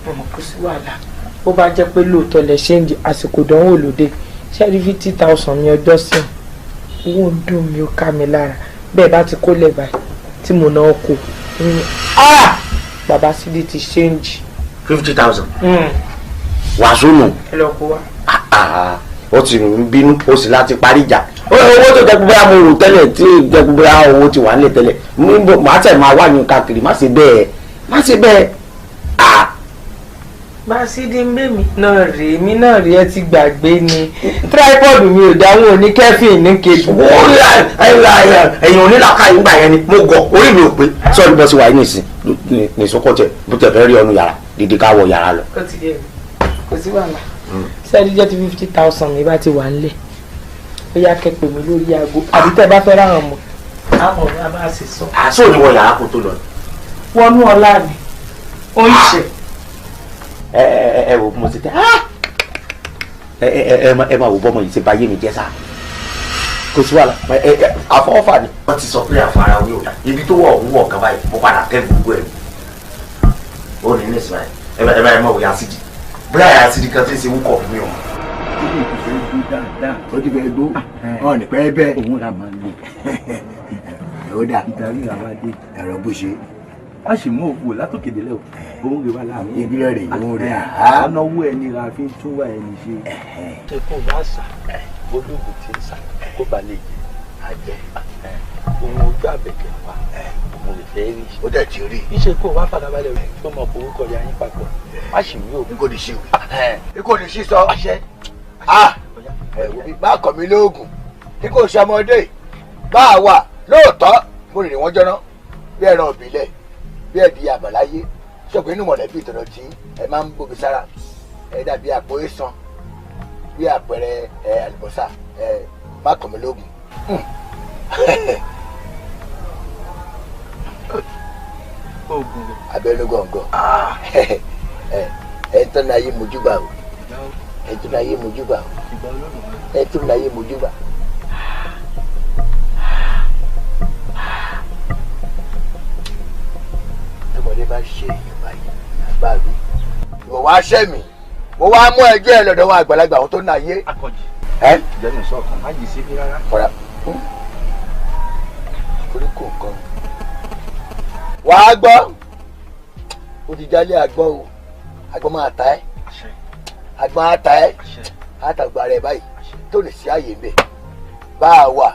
Kò sí wàhálà. Bó bá jẹ́ pé lóòótọ́ lẹ ṣéǹjì, àsìkò ìdánwò lóde, ṣé rí 50,000 ní ọjọ́ sí i, owó ń dùn mí, ó ká mi lára. Bẹ́ẹ̀ bá ti kó lẹ̀ báyìí tí mo náà kó, bàbá Sídì ti ṣéǹjì. 50,000. Wàásù nù. Ẹ lọ kó wa. Ó ti ń bínú, ó sì láti parí ìjà. Owó tó jẹ́ pé bóyá mo rò tẹ́lẹ̀ tí jẹ́ pé bóyá owó ti wà nílẹ̀ tẹ́lẹ̀, màá tẹ̀ máa wà ní káàkiri. Má ṣe bẹ́ẹ̀, má ṣe bẹ́ẹ̀. Básídì ń bẹ́ mi náà rèé, mi náà rèé, ẹ ti gbàgbé ni tripod mi ò dáhùn òní kẹfìn ní kejì. Ẹ̀yìn onílàkà yìí gbà yẹn ni mo gọ̀, orí mi ò pé sọ́ọ́dún bọ́ sí wàá nìsín ní sọ́kọ̀tẹ̀ bó tẹ̀ fẹ́ rí ọnu yàrá dídí ká wọ yàrá lọ. Ó ti yẹ mi, kò sí wàhálà. Sẹ́ẹ̀dí jẹ́ ti 50,000 mi bá ti wà nílẹ̀, ó yá kẹ́ pè mí lórí aago àbí tẹ́ bá fẹ́ ráhàn mọ́ àwọn ọ̀rẹ́ bá sì sọ. Àṣọ òní wọ yàrá kó tó lọ. Wọnú ọlá mi ó ń ṣe. Ẹ ẹ wo mo ti tẹ. Ẹ máa wò bọ́mọ yìí ṣe báyé mi jẹ́ sá. Kò sí wàhálà, àfọwọ́fà ni. Wọ́n ti sọ pé àfarawé ò dá. Ibi tó wọ̀ òun wọ̀ kan báyìí, mo padà tẹ́ gbogbo ẹ̀. Ó ní ní ìsìn báyìí. Ẹ máa wò yá sídìí. Bóyá yá sídìí kan tí ń ṣe wúkọ̀ fún mi o. Ó ti fẹ́ gbó ọ̀ ní pẹ́ bẹ́ẹ̀. Òun là máa ń lò. Ó dà ìdarí làwa dé. Ẹ̀rọ bó ṣe. A sì mú òkú látòkè délẹ̀ o. Òun rè wá láàmú. Ìbílẹ̀ rè òun rè. Ọ̀nà owó ẹni ra fi ń tún wá ẹni ṣe. Ṣé kó wá sà gbólóògùn tí ń sà kó ba lè jẹ. Òun ojú àbẹ̀kẹ̀ wa òun lè fẹ́ rí. Ó dẹ̀ ti rí. Ìṣe kó wá farabalẹ̀ tó mọ̀ orúkọ ya yín papọ̀. Má sì wí o. N kò ní sí wí. N kò ní sí sọ. Àṣẹ. Ẹ wo bí má kọ̀ mí lóògùn kí kò ṣe ọmọdé bá a wà lóòótọ́ mo rìnrìn wọ́n jọ́nà bí ẹran òbílẹ̀ bí ẹ̀dí àbàláyé ṣọ̀pọ̀ inú mọ̀lẹ́bí ìtọ̀nà tí ẹ máa ń bóbi sára ẹ dàbí àpò ìsan bí àpẹẹrẹ ẹ àlùbọ́sà ẹ má kọ̀ mí lóògùn. Oògùn rẹ̀. Abẹ́nú gọ̀ǹgọ̀ ẹ ń tọ́nu ayé mojúbà o, ẹ tún láyé mojúbà o, ẹ tún láyé mojúbà. Tọmọdé bá ṣe èèyàn báyìí àgbà mi ìwọ wá ṣẹ́ mi, mo wá mú ẹjọ́ ẹ lọ́dọ̀ wọn àgbàlagbà àwọn tó ń ayé. Akànjì ẹ jẹ́nu sọ̀kan má yìí síbi rárá. Fọlá koríko nǹkan wàá gbọ́, ó ti jálé àgbọ̀ o, àgbọ̀ máa ta ẹ́, àgbọn ata ẹ àtàgbà rẹ báyìí tó lè sí àyè mbẹ bá a wà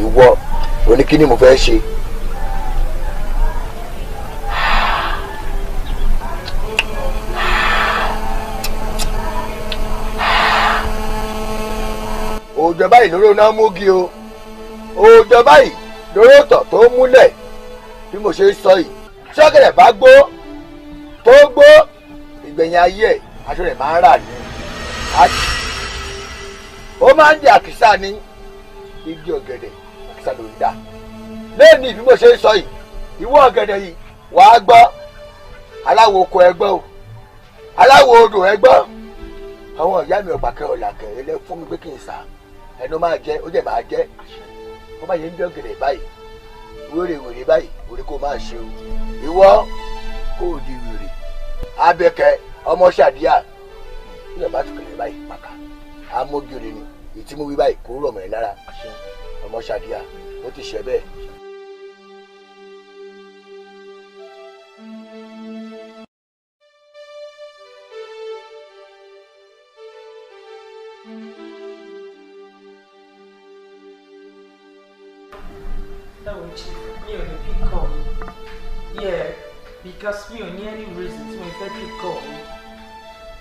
ìwọ oníkíní mo fẹ́ ṣe. Òòjọ́ báyìí lóró náà múgi o, òòjọ́ báyìí lóró tọ̀ tó múlẹ̀ bí mo ṣe ń sọ yìí. Ṣọ́kẹ̀rẹ̀ bá gbó tó gbó ìgbẹ̀yìn ayé ẹ̀ aṣọ rẹ̀ máa ń rà ní, ó máa ń di àkísà ní igi ọ̀gẹ̀dẹ̀, àkísà ló ń dà lẹ́ẹ̀ni bí mo ṣe ń sọ yìí. Ìwọ ọ̀gẹ̀dẹ̀ yìí wàá gbọ́, aláwo oko ẹ gbọ́ o, aláwo odò ẹ gbọ́. Àwọn ìyá mi ọ̀pàkẹ́ ọ̀làkẹ́ ẹlẹ́ fún mi pé kí n sà ẹnu máa jẹ, ó jẹ máa jẹ. Wọ́n bá yẹn ń bí ọ̀gẹ̀dẹ̀ báyìí wèrè wèrè báyìí wèrè kó máa ṣe o, ìwọ kó o di wèrè. Abẹ́kẹ́ ọmọ ṣàdíyà ilẹ̀ bá tún kẹlẹ̀ báyìí pàkà amógiri ni ìtìmúwí báyìí kò rọ̀ mọ́ ẹ lára. Ọmọ ṣàdíyà ó ti ṣe bẹ́ẹ̀. Mi ò ní pick call mi. Yeah, because mi ò ní any reason tí mo fẹ́ pick call mi.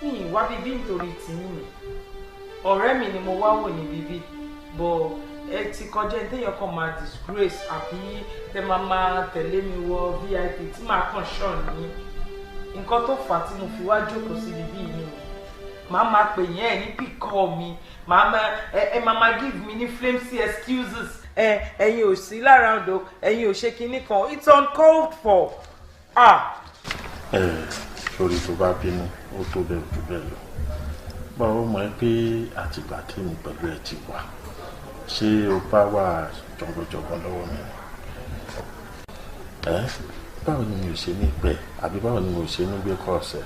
Mi ì wá bíbí nítorí tìyín ni. Ọ̀rẹ́ mi ni mo wá wò ní bíbí, but ẹ ti kọjá ẹni téèyàn kan máa disgrace àbí tẹ máa máa tẹ̀lé mi wọ VIP tí màá kàn ṣàn ní. Nǹkan tó fà á tí mo fi wá jókòó sí bíbí yìí ni. Màá máa pè yẹn ẹ ní pick call mi, màá máa ẹ máa máa give mi ní flimsy excuses. Ẹ̀yin ò sí lára ọ̀dọ̀, ẹ̀yin ò ṣe kinní kan, it's uncalled for. Ah. Ẹ sórí tó bá bínú ó tó bẹ́ẹ̀ jù bẹ́ẹ̀ lọ. Báwo mọ̀ ẹ́ pé àtìgbà tí mi pẹ̀lú ẹ ti wà, ṣé o bá wà jọ̀gbọ̀jọ̀gbọ̀ lọ́wọ́ mi? Ẹ báwo ni mi ò ṣe ní pẹ́ àbí báwo ni mi ò ṣe ní gbé kọ́ ọ̀sẹ̀?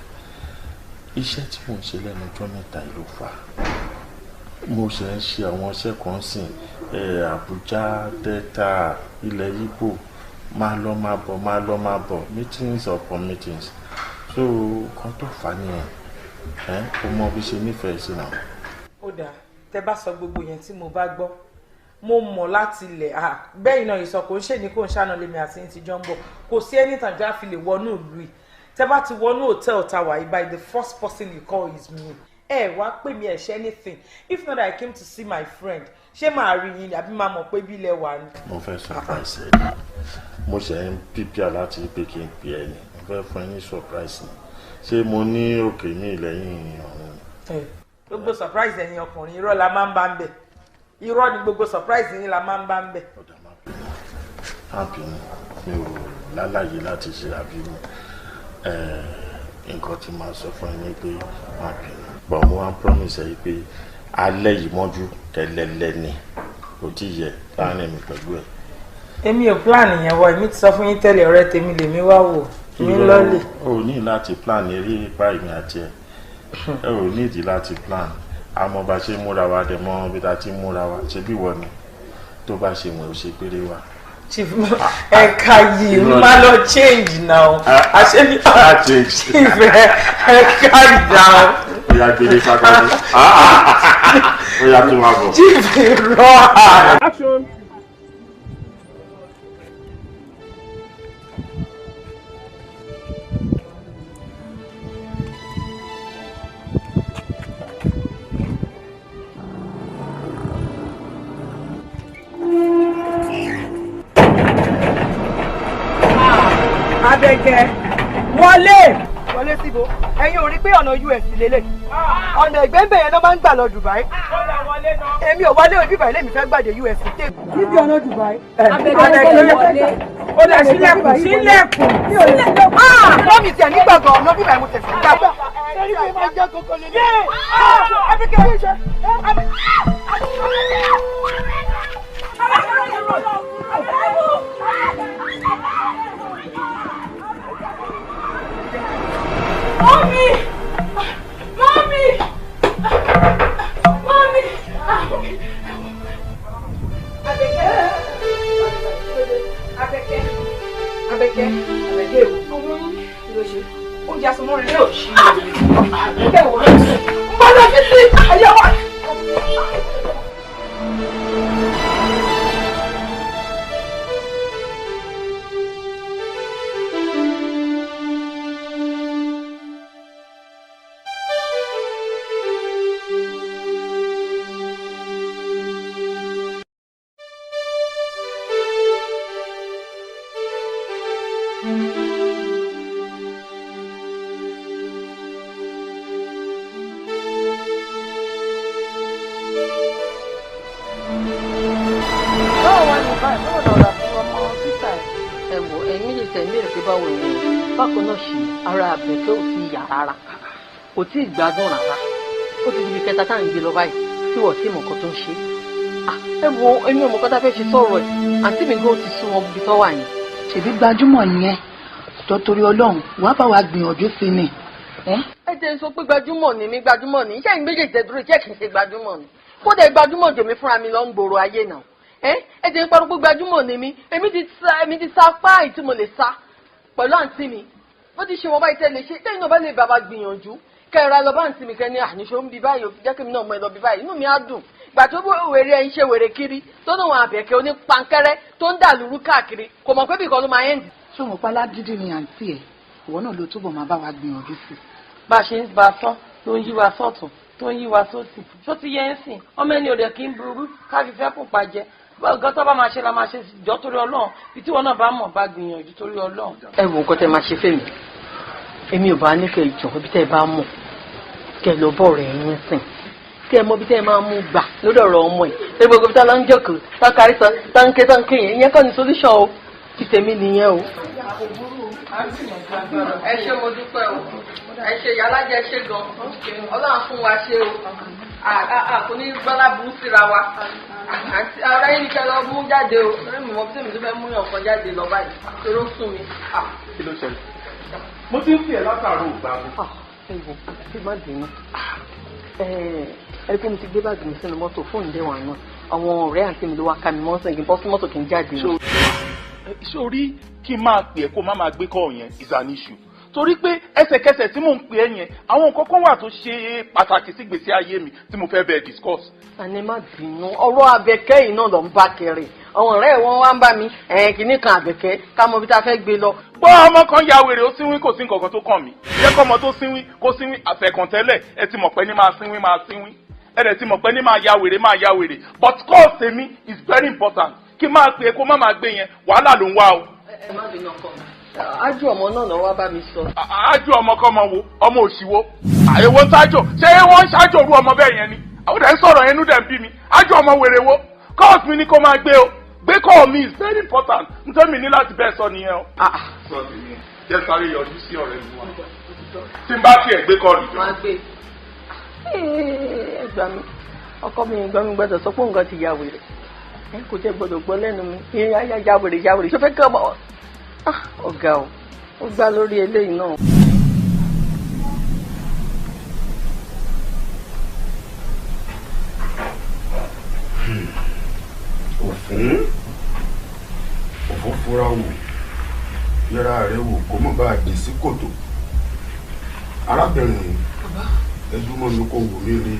Iṣẹ́ tí mò ń ṣe lẹ́nu ọjọ́ mẹ́ta yìí ló fà á. Mo ṣe ń ṣe àwọn iṣẹ́ kan sìn, Àbújá, Delta, ilẹ̀ Yíbò, máa lọ máa bọ̀, máa lọ máa bọ̀, meetings upon meetings. So kan tó fà á nìyẹn. Ẹ o mọ bí ṣe nífẹ̀ẹ́ sí náà. Ó dáa, tẹ bá sọ gbogbo yẹn tí mo bá gbọ́, mo mọ̀ láti ilẹ̀ bẹ́ẹ̀ iná ìsọ kò ń ṣe ní kò ń ṣàna lèmi àti ti jọ ń bọ̀. Kò sí anytime tí a fi lè wọnú ìlú yìí. Tẹ bá ti wọnú hòtẹ́ẹ̀lì tá wà yìí báyìí, the first person you call is me. Ẹ wá pè mí ẹ ṣe anything. If not I came to see my friend, ṣé màá rí yín àbí máa mọ̀ pé bí ilẹ̀ wà ni. Mo fẹ́ surprise ẹ ni, mo ṣe ń pípíà láti pé kí n pè ẹ ni, mo fẹ́ fún ẹ ní surprise ni. Ṣé mo ní òkè mi lẹ́yìn ọ̀run? Gbogbo surprise ẹ̀yin ọkùnrin irọ́ la máa ń bá ń bẹ̀. Irọ́ ni gbogbo surprise yín la máa ń bá ń bẹ̀. Má bínú, mi ò lálàyé láti ṣe àbí mi. Nǹkan tí màá sọ fún ẹ ni pé má bínú. But mo wá promise ẹ pé Alẹ́ yìí mọ́jú kẹlẹ́lẹ́ ni kò tí ì yẹ láàrin mi pẹ̀lú ẹ̀. Èmi ò plan yẹn wọ, èmi ti sọ fún yín tẹ́lẹ̀, ọ̀rẹ́ tèmi lèmi wá wò mí lọ́lẹ̀. O ò ní láti plan eré ipa èmi àti ẹ̀, ẹ ò ní ìdí láti plan. Àmọ́ bá ṣe múra wa dẹ̀ mọ́ bí ta ti múra wa, ṣe bí wọ́n ni tó bá ṣe wọ̀n ó ṣe péré wa. Chief, ẹ̀ka yìí má lọ change now. Àṣẹ mi chief, ẹ̀ka yìí now. Ó yá gbélé sákọ́dé, ó yá tó máa bọ̀. Chief rọ. Action. Abẹ́kẹ́ wọlé wọlé síbo, ẹ̀yin ò rí pé ọ̀nà US lélẹ̀, ọ̀nà ìgbẹ́ǹbẹ̀ yẹn ló máa ń gbà lọ Dubai. Èmi ò wọlé òbí báyìí, lèmi fẹ́ gbàdé US tè. Níbi ọ̀nà Dubai. Abẹ́kẹ́ wọlé. Ó lè ṣílẹ̀kùn ṣílẹ̀kùn. Mọ́mì tiẹ̀ nígbàgbọ́ ọ̀nà bíbá ẹ̀ mo tẹ̀sí gbàgbọ́. Sẹ́rí mi máa jẹ́ kókó lélẹ̀. Abẹ́kẹ́ Mommy! Mommy! Mommy! Abẹ́kẹ́! Abẹ́kẹ́! Abẹ́kẹ́! Abẹ́kẹ́! Ọmọ yín kí ló ṣe? Oúnjẹ asomọ́ rẹ̀ yóò ṣí. Abẹ́kẹ́ wò ló ṣe? Ń bá lọ sí sí ayé wa. Kò tí ì gbádùn rárá, ó ti di ibi kẹta tá à ń gbé lọ báyìí tí wọ́n ti mọ̀ nǹkan tó ń ṣe. Ẹ wo, èmi ò mọ̀ nǹkan tá a fẹ́ ṣe sọ̀rọ̀ ẹ̀, àǹtí mi gan ti sún wọn ibi tó wà yẹn. Ṣèbí gbajúmọ̀ nìyẹn tó torí Ọlọ́run wàá bá wa gbìyànjú sí ni. Ẹ jẹ́ n sọ pé gbajúmọ̀ ni mí, gbajúmọ̀ ni iṣẹ́ ìgbéjì tẹ dúró, iṣẹ́ kì í ṣe gbajúmọ̀ ni, kódà gbajúmọ̀ jòmí fúnra mi lọ ń gbòòrò ayé náà. Ẹ jẹ́ n parọ́ pé gbajúmọ̀ ni mí, èmi ti sa páì tí mo lè sa pẹ̀lú àǹtí mi, ó ti ṣe wọn báyìí tẹ́ lè ṣe tẹ́yìn náà bá lè bàbá gbìyànjú kẹra lọ bá ń sinmi kẹni àníṣó ń bi báyìí, òfin jẹ́ kí mi náà mọ ẹ lọ bí báyìí, inú mi á dùn. Ìgbà tó bó wèrè ẹ ń ṣe wèrè kiri tó ní wọn Àbẹ̀kẹ́ onípankẹ́rẹ́ tó ń dà lúrú káàkiri, kò mọ̀ pé bìkan ló máa ń dì. Ṣé o mọ̀ pé aládídì ni àǹtí ẹ̀, ìwọ náà ló túbọ̀ máa bá wa gbìyànjú sí. Bá a ṣe ń bá a sọ tó ń yí wa sọ́tún tó ń yí wa sósì, ṣó ti yẹ ń sìn ọmọ ẹni òde kì í burú káfí fẹ́ kùn pàjẹ́ nǹkan tó bá máa ṣe la máa ṣe, jọ torí Ọlọ́run bí tí wọn náà bá mọ̀ bá gbìyànjú torí Ọlọ́run. Ẹ wo nǹkan tẹ máa ṣe fẹ́mi, èmi ò bá ní kẹ́ ìjọ ibi tẹ́ ẹ bá mọ̀ kẹ́ lọ bọ̀ rẹ̀ yín sìn kẹ́ ẹ mọ ibi tẹ́ ẹ máa mú gbà lórí ọ̀rọ̀ ọmọ ẹ̀ ṣé gbogbo ibi tá lọ ń jókòó tákàrí sọ táǹkẹ́ táǹkẹ́ yẹn, ìyẹn kọ́ ni solution o, ti tèmi nìyẹn o. Ẹ ṣé mo dúpẹ́ o, ẹ ṣe ìyálájẹ, ẹ ṣé gan, Ọlọ́run fún wa ṣe o, kò ní gbọ́lá burú síra wa. Ara yín ni kẹ́ lọ mú jáde o, orí mi mọ bí tèmi tó fẹ́ mú yàn kan jáde lọ báyìí torí ó sún mi. Kí ló ṣẹlẹ̀? Mo ti ń fi ẹ̀ látàárọ̀ ògbà mi. Ẹ wò, ẹ má bínú, ẹ pé mo ti gbé báàgì mi sínú mọ́tò, fóònù dé wà náà, àwọn ọ̀rẹ́ àǹtí mi ló wá ká mi mọ́ sẹ́yìn bọ́ sí mọ́tò kì í jáde. Sórí kí n máa pè é kó má máa gbé kọ́ yẹn is an issue, torí pé ẹsẹ̀kẹsẹ̀ tí mò ń pè é yẹn, àwọn nǹkan kan wà tó ṣe pàtàkì sí gbèsè ayé mi tí mo fẹ́ bẹ́ẹ̀ discuss. Àní má bínú, ọ̀rọ̀ Àbẹ̀kẹ́ yìí náà ló ń bá kiri, àwọn ọ̀rẹ́ wọn wá ń bá mi kìíní kan Àbẹ̀kẹ́ ká mọ ibi tá a fẹ́ gbé lọ. Gbọ́, ọmọ kan ya wèrè ó sínwín, kò sí nǹkan kan tó kàn mí, jẹ́ kọ́ ọmọ tó sínwín kó sínwín àfẹ̀kàntẹ́lẹ̀, ẹ ti mọ̀ pé ní máa sínwín máa sínwín, ẹ dẹ̀ ti mọ̀ pé ní máa ya wèrè máa ya wèrè, but call tèmi is very important, kí n máa pè é kó má máa gbé yẹn, wàhálà ló ń wá o. Ẹ má bínú ọkọ mi, ájú ọmọ náà náà wá bá mi sọ. Ájú ọmọ kọ́ ọmọ wo, ọmọ òṣì wo, àyẹ̀wò ń sájò, ṣé wọ́n ń ṣájò rú ọmọ bẹ́ẹ̀ yẹn ni? Àwọn dẹ̀ ń sọ̀rọ̀ yẹn, inú dẹ̀ ń bí mi. Ájú ọmọ wèrè wo? Calls mi ni kó máa gbé o, gbé call mi is very important, nítorí mi ní láti bẹ́ẹ̀ sọ nìyẹn o. Sọ tèmi jẹ́ sáré yọjú sí ọ̀rẹ́ mi wá, tí n bá tiẹ̀ gbé kọ́ọ̀lù jọ. Máa gbé ẹ gbà mí, Ọkọ mi gbọ́ mi gbọ́dọ̀ sọ pé nǹkan ti ya wèrè. Ẹ kò jẹ́ gbọ́dọ̀ gbọ́ lẹ́nu mi. Ya wèrè ya wèrè. Ṣé o fẹ́ kí ọmọ? Ọ̀gá o, ó gbá lórí eléyìí náà. Òfún fura wò, yẹra rẹ wò kó mọ̀ bá a dé sí kòtò. Arábìnrin ẹdúmọ̀ mi kò wò mí rí.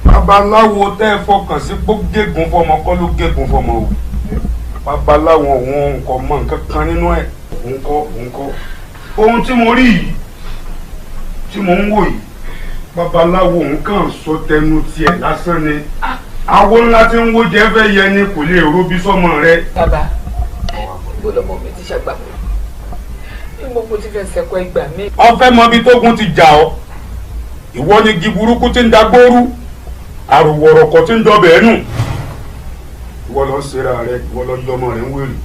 Babaláwo tẹ́ ẹ fọkàn sí pé gégùn fọmọ kọ́ ló gégùn fọmọ o. Babaláwo òun nǹkan mọ nǹkan kan nínú ẹ̀. Òun kọ́ òun kọ́. Ohun tí mo rí yìí tí mo ń wò yìí, babaláwo òun kàn sọ tẹnu tiẹ̀ lásán ni. Awo ńlá tí ń wó jẹ́ fẹ́ yẹ ni kò lè robi sọ́mọ rẹ. Bàbá, ibo lọmọ mi ti ṣàgbàpọ̀, níbo mo ti fẹ́ sẹ́kọ̀ ẹgbà mi. Ọfẹ́ mọ ibi tógun ti jà ọ́, ìwọ ni igi burúkú tí ń dagbóru, àrùwọ̀rọ̀kọ̀ tí ń dọbẹ̀ ẹnu. Ìwọ lọ ṣera rẹ, ìwọ lọ yọ ọmọ rẹ ń wèrè.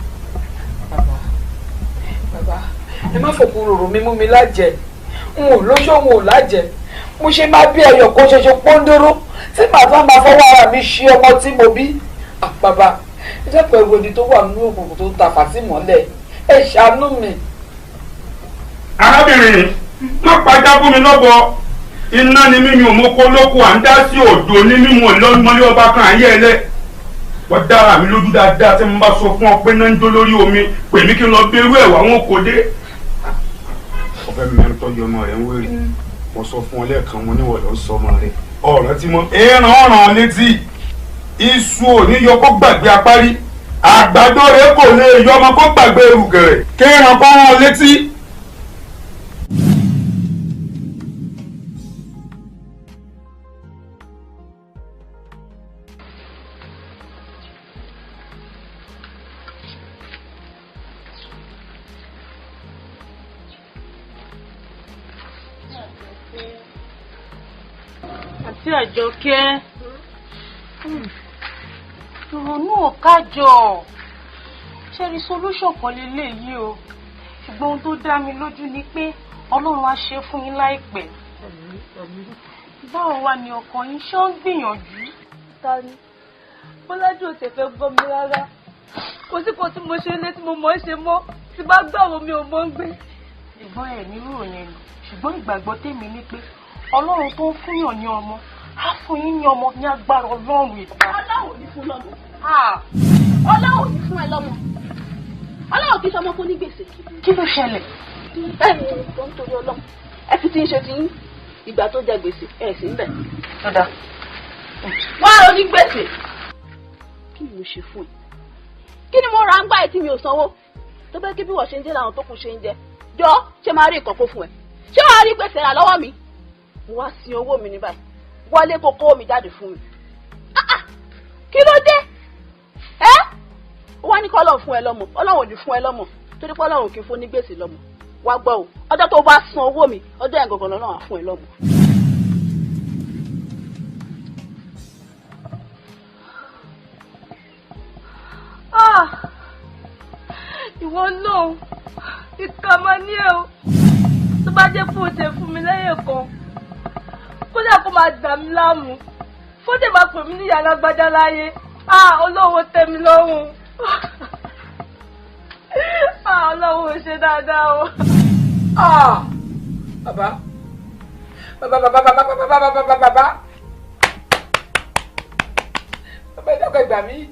Bàbá, ẹ má fòkun rorò mi mú mi lájẹ, n ò lóṣó n ò lájẹ, mo ṣe máa bí ẹyọ kan ṣoṣo pọ́ńdóró tí màá tún máa fọwọ́ ara mi ṣe ọmọ tí mo bí. Bàbá, ẹ dẹ́kun ẹ̀wọ̀ ni tó wà nínú òkùnkùn tó ń ta fàtí mọ́lẹ̀, ẹ ṣàánú mi. Arábìnrin, má pàjá fún mi lọ́bọ̀, iná ni mímu òmókó lóko à ń dá sí òdo ní mímu ìlọ́mọlé ọba kan àyè ẹlẹ́. Wọ́n dára mi lójú dáadáa tí mo bá sọ fún ọ pé náà ń jó lórí omi, pè mí kí n lọ bẹ̀rù ẹ̀wà wọn kò dé. Ọ̀fẹ́ mi tọ́jú ọmọ rẹ̀ ń wèrè, mo sọ fún ọ lẹ́ẹ̀kan mo níwọ̀ lọ sọ ọmọ rẹ̀. Ọ̀rọ̀ tí mo ẹran ọ̀ràn létí, iṣu ò ní yọ kó gbàgbé apárí, àgbàdo rẹ̀ kò lè yọ ọmọ kó gbàgbé erùgẹ̀rẹ̀, kéèràn kó rán létí. Àti Àjọkẹ́, ìrònú ò kájọ, ṣe rí solution kan leléyìí o, ṣùgbọ́n ohun tó dá mi lójú ni pé Ọlọ́run á ṣe fún yín láìpẹ́. Báwo wá ni ọkọ yín, ṣé ó ń gbìyànjú? Ta ni? Bọ́lájú ò tẹ̀ fẹ́ gbọ́ mi rárá, kò sí kan tí mo ṣe lé tí mo mọ̀ ọ́ ṣe mọ́, tí bá gbàwọ̀ mi ò mọ̀ ń gbé. Ìgbọ́n ẹ̀ ní rò yẹn ni, ṣùgbọ́n ìgbàgbọ́ tèmi ni pé Ọlọ́run tó ń fúnyàn ní ọmọ á fún yín ní ọmọ ní agbára Ọlọ́run ìta. Ọlọ́run ò ní fún lọ́mọ. Ọlọ́run ò ní fún ẹ lọ́mọ. Ọlọ́run kì í ṣọmọ fún ní gbèsè. Kí ló ṣẹlẹ̀? Ẹ tó ń torí Ọlọ́run. Ẹ fi tí ń ṣe ti yín. Ìgbà tó jẹ gbèsè ẹ sì ń bẹ̀. Dọ́dà. Wá onígbèsè. Kí ni mo ṣe fún ẹ? Kí ni mo ra ń gbà ẹ tí mi ò sanwó? Tó bẹ́ẹ̀ kí bí wọ́n ṣe ń jẹ́ làwọn tó kù ṣe ń jẹ. Jọ ṣé máa rí ìkọ̀kọ̀ fún ẹ? Ṣé wàá rí gbèsè rà lọ́wọ́ mi? Mo wá sin owó mi ní báyìí, wọlé kó kó mi jáde fún mi. Kí ló dé? Ẹ ó wá ní kọ́ Ọlọ́run fún ẹ lọ́mọ, Ọlọ́run ò ní fún ẹ lọ́mọ torí pé Ọlọ́run kì í fún ní gbèsè lọ́mọ. Wá gbọ́ o, ọjọ́ tó bá san owó mi, ọjọ́ yẹn gangan lọ́lọ́run á fún ẹ lọ́mọ. Ìwọ náà ìkà máa ní ẹ o, tó bá jẹ́ fún òtẹ̀ fún mi lẹ́yìn kan kódà kó máa dà mí láàmú, fódè máa pè mí níyà lágbájá láyé, Ọlọ́run tẹ́ mi lọ́rùn, Ọlọ́run ò ṣe dáadáa o. Bàbá bàbá bàbá bàbá bàbá bàbá bàbá bàbá ẹ dákun ẹ gbà mí,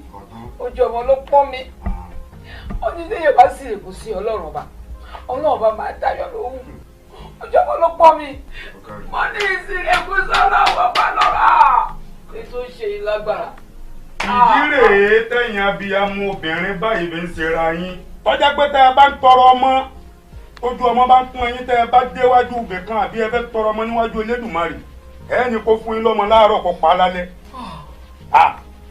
ojú ọmọ ló pọ́n mi, ó ní sẹ́yìn bá sì èkó sí Ọlọ́run ọba, Ọlọ́run ọba máa dáyọ̀ lóhùn. Ojú ọmọ ló pọ́n mi, mo ní ìsìnkú sọ́nà ọba lọ́ra ètò ṣe yìí lágbára. Ìdí rèé tẹ̀yìn abiyamọ obìnrin báyìí fi ń ṣera yín. Tọ́jà pé tẹ́ ẹ bá ń tọrọ ọmọ, ojú ọmọ bá ń kún ẹyin tẹ́ ẹ bá déwájú ibì kan àbí ẹ fẹ́ tọrọ ọmọ níwájú Elédùmarè, ẹ ní kó fún yín lọ́mọ láàárọ̀ kó pa á lálẹ́.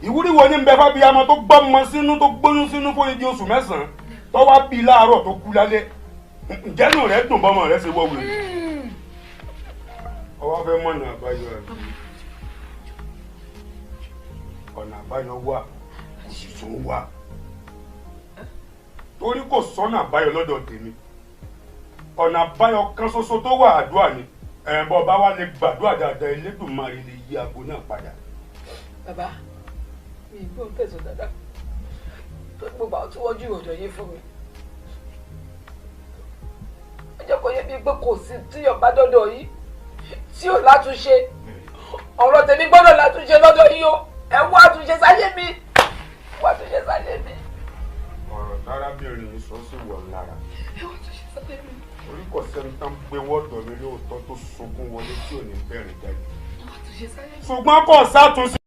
Ìwúrí wo ni ń bẹ fábíyamọ tó gbọ́mọ sínú tó gbóyún sínú fún ibi oṣù mẹ́sàn-án tó wá bí láàárọ̀ tó kú lálẹ́? Ǹjẹ́ nù rẹ̀ dùn bọ́mọ rẹ̀ ṣe wọ́ wèrè? Ọwọ́ fẹ́ mọ̀nà àbáyọ rẹ̀. Ọ̀nà àbáyọ wà, kò sì tún wà. Torí kò sọ́nà àbáyọ lọ́dọ̀ tèmi. Ọ̀nà àbáyọ kan ṣoṣo tó wà àdúrà ni. Ẹ̀ bọ́ bá wà lè gbàdúrà dáadáa, Elédùmarè lè yí aago náà padà. Bàbá mi ìgbọ́n tẹ̀sán dáadáa tó gbogbo àwọn tí wọ́n ju ọ̀dọ̀ yìí fún mi. Ó jẹ́ kó yé mi pé kò sí tíyọ̀ bá dọ́dọ̀ yìí tí ò látúnṣe. Ọ̀rọ̀ tèmi gbọ́dọ̀ látúnṣe lọ́dọ̀ yìí o. Ẹ wá àtúnṣe sáyé mi. Wá àtúnṣe sáyé mi. Ọ̀rọ̀ tárábìnrin yìí sọ sí wọ̀ lára. Ẹ wá àtúnṣe sáyé mi. Orí kò sẹ́ni tán gbé wọ́ọ̀dọ̀ mi lóòótọ́ tó sunkún wọlé tí ò ní bẹ̀rẹ̀ jáde. Ẹ wá àtúnṣe sáyé mi. Ṣùgbọ́n kò sátúnṣe.